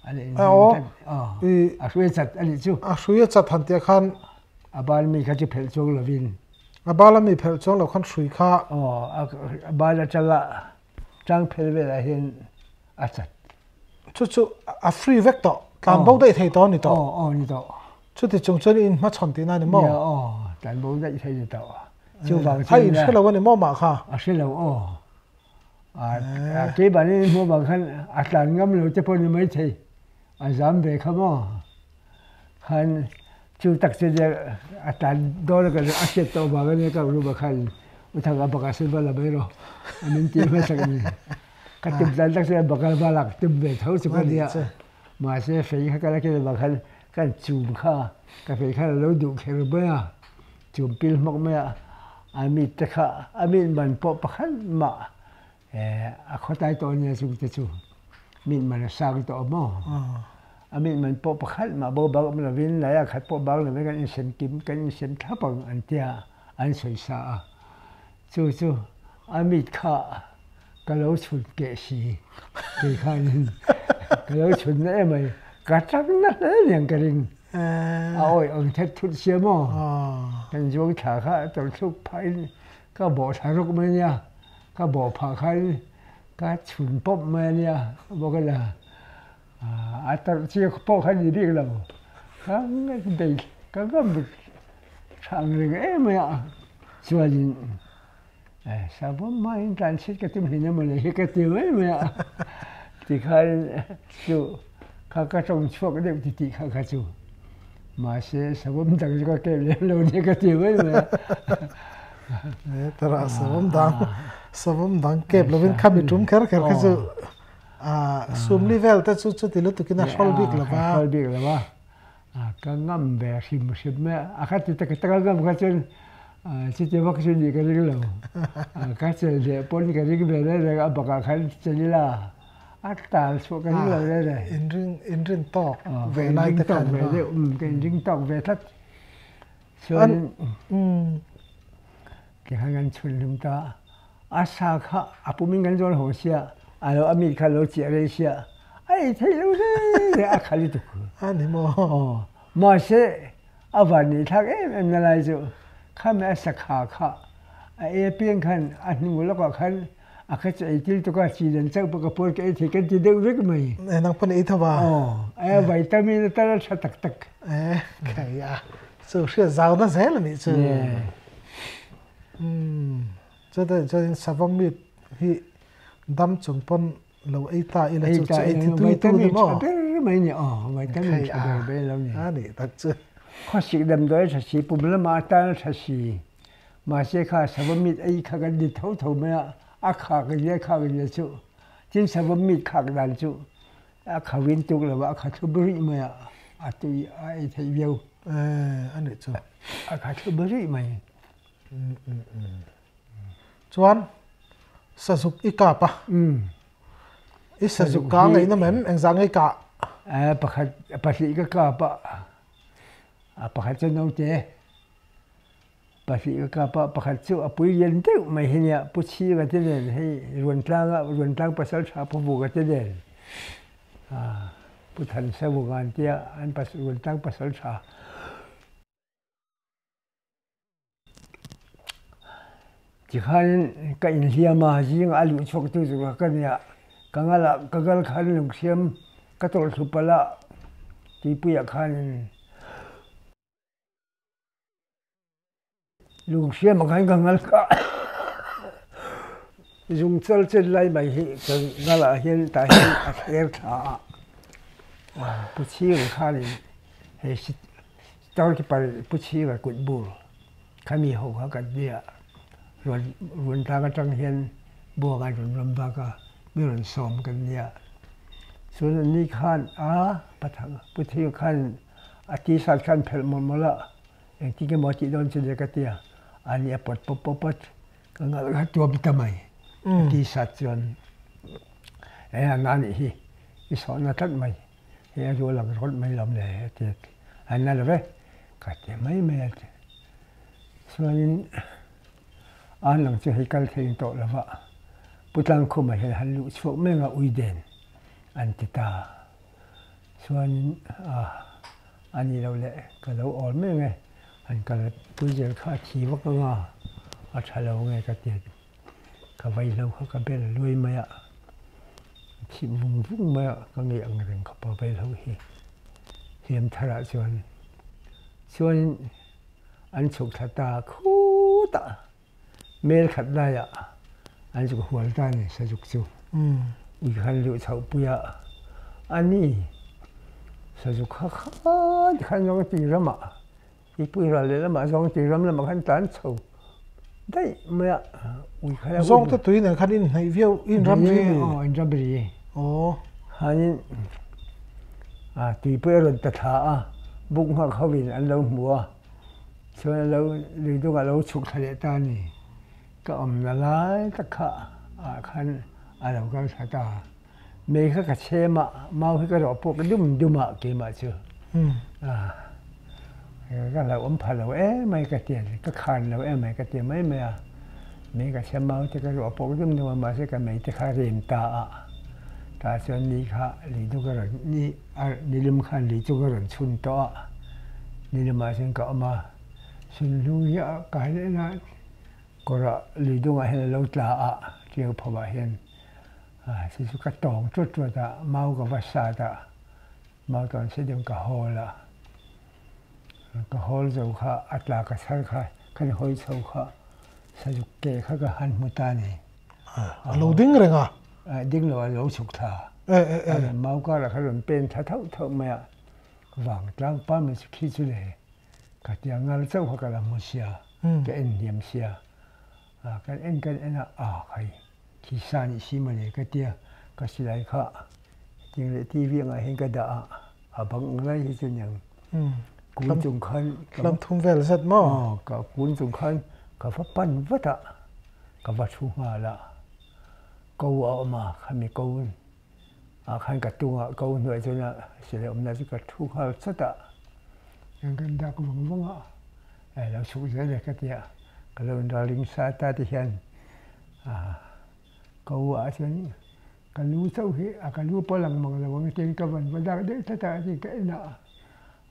a la in hling tlat. A hrui a chat a nih chu. A hrui a chat han tih ah khan. A ban mi kha chu phelh chuang lovin. A bal a mi phelh chuang lo khan hrui kha. Aw, a bal atanga tang phel velah hian a chat. Chu chu a free vek tawh, tlan bo daih thei tawh a ni tawh. Aw, aw ni tawh. Chuti chung chuan i inhmachhawn tihna a ni maw? Nia, aw, tlan bo daih thei ni tawh. Chuvang chuan. A inhre lo a ni maw mah kha? A hre lo, aw. A keimahni hmuh avang khan a tlan ngam lo te pawh ni maithei, a zam ve kha maw? Khan chu tak chu nia a tlan dawn a kan a hriat tawh vang ania ka room ah khan u thanga baka sen va la mai rawh a min tih hmasak ni. Ka tum tlan tak chuan baka va lak tum ve tho chu ka nia mahse fei kha ka la ken avang khan kan chum kha ka fei khan a lo duh kher mai a chum pil hmawk mai a a mit te kha a mit man pawh pakhat mah A khawtlai tawh nia chung te chu mit man a sang tawh maw? A mit man pawh pakhat mah bo bang awm lovin lai a khat pawh bang lovin kan insem kim kan insem thlap ang an tia an sawi sa a. Chu chu a mit kha ka lo chhun keh si kei khanin ka lo chhun na em mai ka tang na hle niang ka ring. A awih ang thet thut sia maw? Kan zuang thla kha tawlhthluk phahin ka bawh thla rawk mai nia. Ka bawh phah khan ka chhun pawp mai a nia bawk a la, a tarh chiah pawh kha ni bik lo, ka bei ka ngam tha ang reng em mai a, chuanin savawm hmain tlan chhit ka tum hlen emaw le hi ka ti mai mai a, tikhan chu kha ka tawng chhuak deuh ti tih kha kha chu mahse savawm dang chu ka kep lem lo nia ka ti mai mai a. Tara savawm dang savawm dang kep lovin khami tum kher kher kha chu sumli vel te chu chuti lutukin a hrawl bik lova. Hrawl bik lova. Ka ngam ve hrim hrim mai a. A kha ti tak tak a ngam kha chuan chuti vak chu nih ka ring lo. Ka chelh leh pawn ka ring ve reng reng a bakah khan chelh ila a tal chhuah ka ring lo reng reng. Inring inrin tawk ve lai te khan. Ka inring tawk ve deuh ka inring tawk ve tlat. Chuan tikhan kan chhun hlum ta a. A sa kha a pum in kan zawl haw sia, a lo a mit kha lo chiah rei sia, a ei thei lo reng reng a kha lutuk. A ni maw? Aw. Mahse a van nih thlak em em na lai chu khami a sakha kha a ei apiang khan a hnu lawkah khan a kha chu ei til tuk a, chi dan chauh pawh ka pawn ka ei thei kan ti deuh vek mai. E nang pawn i ei tho a? Aw, a vitamin a tal a tha tak tak. E khai a, chu hriat zau na zel a nih chu. Umm, chuta chuan sava meat hi dam chung pawn lo ei ta ila chu chu ei thi tui tu ni maw? Vitamin tha ber mai ni aw, vitamin tha ber ber lo ni. A nih tak chu. Khawsik damdawi a tha si, pum lamah atan a tha si. Mahse kha sava meat ei kha kan ni tho tho mai a, a khak zia khak zia chu. Tin sava meat khak dan chu a kho in tuk lo a, a kha thlu rih mai a, a tui a ei theih viau. A nih chu. A kha thlu rih mai. Chuan sazuk i kap a. I sazuk ka ngaih na mem engzah ngei kah? Pakhat pahnih ka kap a, a pakhat chu naute. Pahnih ka kap a, pakhat chu a pui lian deuh mai hi nia, Pu Chhinga te nen hei Ruantlang ah Ruantlang pasal tha Pu Vuka te nen Pu Thansavunga an tia an Ruantlang pasal tha. Tikhan ka inhliam a, zingah a luh chhuak tu chu ka nia, ka ngal ah ka kal khan lungsiam ka tawlh thlu palh a, tuipuiah khanin lungsiam ah khan ka ngal ka zungchal chen lai mai hi ka ngal ah hian tah hian a thler thla a, pu chhing khanin hei Tar pu chhing a kut bur khami ho kha kan nia rawn rawn tlang atang hian buang an rawn ram vak a mi rawn sawm kan nia chuan an ni khan a pathang pu chhing khan a t-shirt khan phelh mawlh mawlh a engtin emaw a tih dawn chu nia ka tia ani a pawt pawp pawp a ka ngalh kha tuam ta mai a t-shirt chuan e a na nih hi i sawhna tlat mai. Hei a zual ang rawlh mai lam le a ti a, a na lo ve ka ti mai mai a ti. Chuanin an lang chu hei kal thei tawh lo va, Pu Tlangkhuma hian han luh chhuak mai anga Uiden an ti ta. Chuanin a ni lo le ka lo awl mai ang e, han kal pui zel kha a thi vak anga a tha lo nge ka ti a. Ka vaihlo kha ka bel luai mai a, thih vung vung mai a ka ngei ang reng khawp a vaihlo hi hliam thar ah chuan. Chuanin an chhuk thla ta khutah mel khat laiah an zuk hual ta a ni sazuk chu. Ui khan luh chhoh pui a, ani sazuk kha khan khan zawng tui ramah Mipui ral leh lamah zawng tui ram lamah khan tlan chho daih mai a, ui kha Zawng te tui nen khan in hnaih viau in ram ri mi? Aw in ram ri. Aw. Khanin a tuipui a rawn ta thla a, buk nghak ho in an lo hmu a, chuan a lo lui dungah a lo chhuk thla leh ta a ni. Ka awmna lai tak kha ah khan a lo kal thla ta. Mei kha ka chem a, mau hi ka rawh pawh ka dum dum a keimah chu. Ka lo awm pha lo em mai ka ti a, ka khan lo em mai ka ti mai mai a. Mei ka chem mau te ka rawh pawh ka dum dum a, mahse ka mei te kha rem ta a. Tah chuan ni kha lui chu ka rawn ni nilum khan lui chu ka rawn chhun tawh a, nilumah chuan ka awm a. Sunhlu hi a kai leh na kawrah lui dungah hian a lo tla a, tiau phovah hian. Chu chu ka tawng tut tut a, mau ka va sat a, mau tawn si deuh ka hawl a, ka hawl zo kha a tla ka chhar kha kan hawi chho kha sazuk ke kha ka han hmu ta ni. A lo ding reng a? Ding lo a lo chhuk thla. A rawn mau karah kha rawn pen thla thauh thauh mai a, vangtlang pa mai chu khi chu le ka tia ngal chauh kha ka la hmu sia, ka en hniam sia, kan en kan en a, a khai. Thisa nih si mawle ka tia, ka silai kha ting leh TV angah hian ka dah a, a bang ang lai hi chu niang. Kun chung khan Hlam thum vel zet maw? Aw, ka kun chung khan ka va pan vat a, ka va thu nghal a, ko a awm a, khami ko ah khan ka tung a, ko hnuai chuan a silai awmna chu ka thu nghal chat a, kan dak vang vang a. Lo chhuk zel e ka ti a, ka lo inralring sa ta ti hian ka u ah chuan ka lu chauh hi a ka lu pawh lang mang lo ang tiin ka van va dak deuh tlat a tiin ka en a,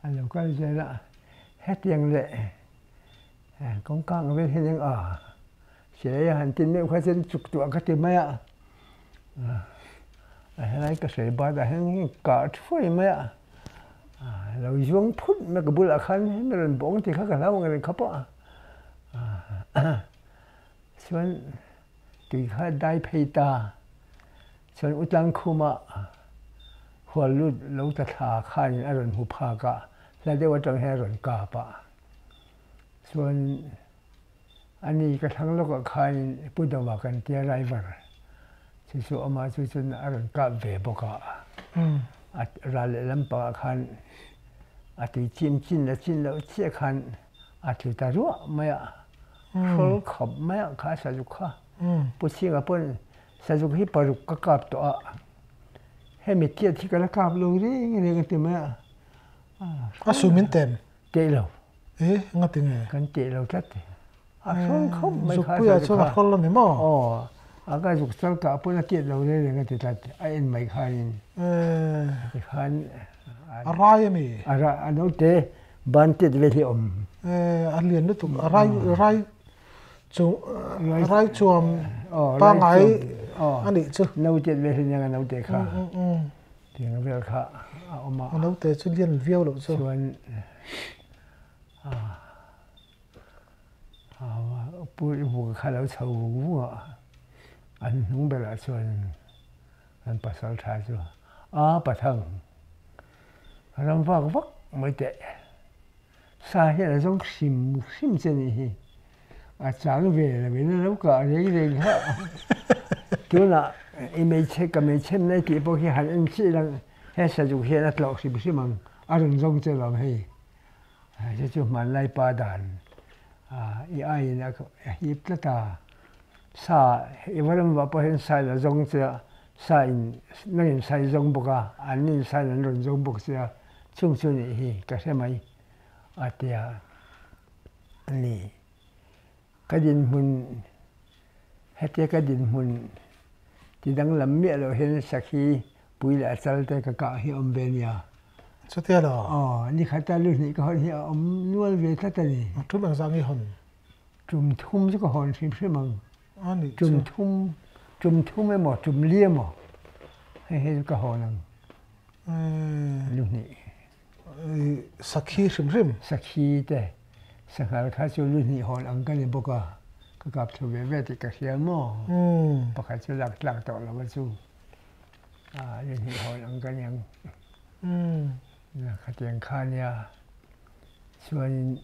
a lo kal zel a, hetiang leh kawngka ang vel hian eng a silai a han tin meuh kha chuan chuk tuah ka ti mai a, a helai ka sawi bat ah hian kah thuai mai a. Lo zuang phut mai ka bulah khan hemi rawn bawng tih kha ka hlau ang reng kha pawh a. Chuan tui kha dai phei ta chuan u Tlangkhuma hual lut lo ta thla khanin a rawn hmu phak a, hla deuh atang hian a rawn kap a. Chuan ani ka thlang lawkah khanin Pu Doma kan tia driver chu chu amah chu chuan a rawn kap ve bawk a. A ral lehlam pangah khan a tui chim chin leh chin loh chiah khan a tlu ta ruah mai a, hrawl khawp mai a kha sazuk kha. Pu Chhinga pawn sazuk hi paruk ka kap tawh a, hemi tiat hi ka la kap lo reng reng a ti mai a. A su min tem? Teh lo. E, nga ti nge? Kan teh lo tlat. A hrawl khawp mai kha. Zukpuia chuan a hrawl a ni maw? Aw, a ka zuk chal kah pawn a tiat lo reng reng a ti tlat, a en mai khanin. Tikhan A rai a mi? A rai, a naute ban tiat vel hi a awm. A lian lutuk, a rai, rai chu, rai chuam pangngai a nih chu. Naute tiat vel hi nia naute kha. Tiang vel kha a awm a. A naute chu lian viau loh chu. Chuan Pu Vunga kha lo chho vung vung a, an hnung berah chuan an pasal tha chu a pathang ram vak vak mai teh. Sa hian a zawng hrim hrim che nih hi, a chang ve lo in a lo kah reng reng kha. Tunah i hmeichhe ka hmeichhe mai tih pawh hi han en chiah ila he sazuk hian a tlawh hrim hrim ang, a rawn zawng che lo hei. Chu chu hmanlai pa dan i aiin a hip tlat a, sa i va ram vah pawh hian sa in a zawng che a, sa in nang in sa i zawng bawk a, an in sa in an rawn zawng bawk che a, chung chu nih hi ka hre mai a tia a ni. Ka dinhmun hetia ka dinhmun ti danglam miah loh hian sakhi pui leh a chal te ka kah hi a awm ve nia. Chutia lo? Aw, ni khata lu hnih ka hawn hi a awm nual ve tlat a ni. Tum engzah nge i hawn? Tum thum chu ka hawn hrim hrim ang. A nih chu. Tum thum, tum thum emaw tum li emaw hei hei chu ka hawn ang. Lu hnih. Sakhi hrim hrim. Sakhi te sanghal kha chu lu hnih hawn ang ka ni bawk a, ka kap thlu ve ve tih ka hria maw? Pakhat chu lak tlak tawh lo a chu lu hnih hawn ang ka ni ang. Khatiang kha nia chuanin.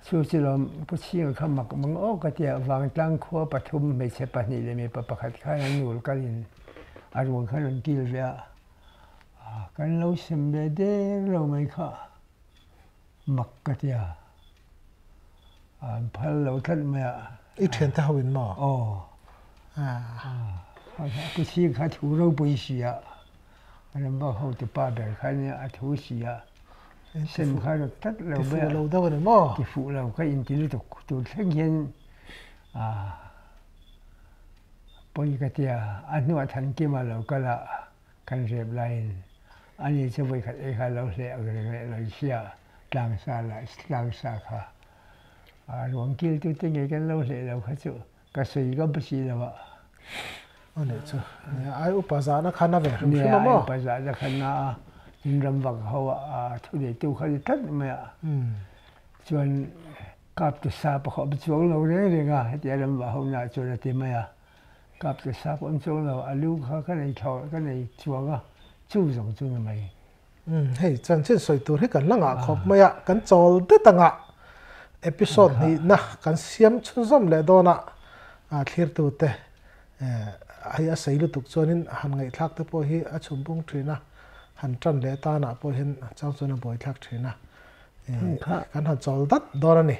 Chu chu lawm Pu Chhinga kha mak mang awk a tia, Vangtlang khua pathum hmeichhe pahnih leh mipa pakhat khan an nul kalin a ruang kha rawn kil ve a, kan lo sem ve der lo mai kha mak ka tia, an phal lo tlat mai a. I thiante ho in maw? Aw. Pu Chhinga kha thu ropui si a, Ramba hotu pa ber kha nia a thu si a, sem kha rawt tlat lo mai a, ti fuh lo deuh a ni maw? Ti fuh lo ka inti lutuk tur thleng hian pawi ka tia, a hnuah Thankima lo kal a kan rep laiin ani chu vawikhat ei kha lo hleh ang reng leh lo sia tlangsa lah tlangsa kha a ruang kiltute ngei kan lo hleh lo kha chu Ka sawi ka si lo a. A nih chu. Nia, ai upa zahna kha na ve hrim hrim a maw? Nia, ai upa zahna kha na a, tin ram vak ho a thu neitu kha ni tlat mai a. Chuan kap tu sa pawh kha awm chuang lo reng reng a, hetia ram vah ho naah chuan a ti mai a. Kap tu sa pawh awm chuang lo, a lu kha ka nei thlawh, ka nei chuang a, chu zawng chu ni mai. Hei chanchin sawi tur hi kan la ngah khawp mai a, kan chawl det anga episode hnihna kan siam chhunzawm leh dawn a, thlirtute hei a sei lutuk chuanin han ngaihthlak te pawh hi a chhum bung thin a, han tan leh tanah pawh hian chang chuan a buaithlak thin a, kan han chawl dat dawn a ni.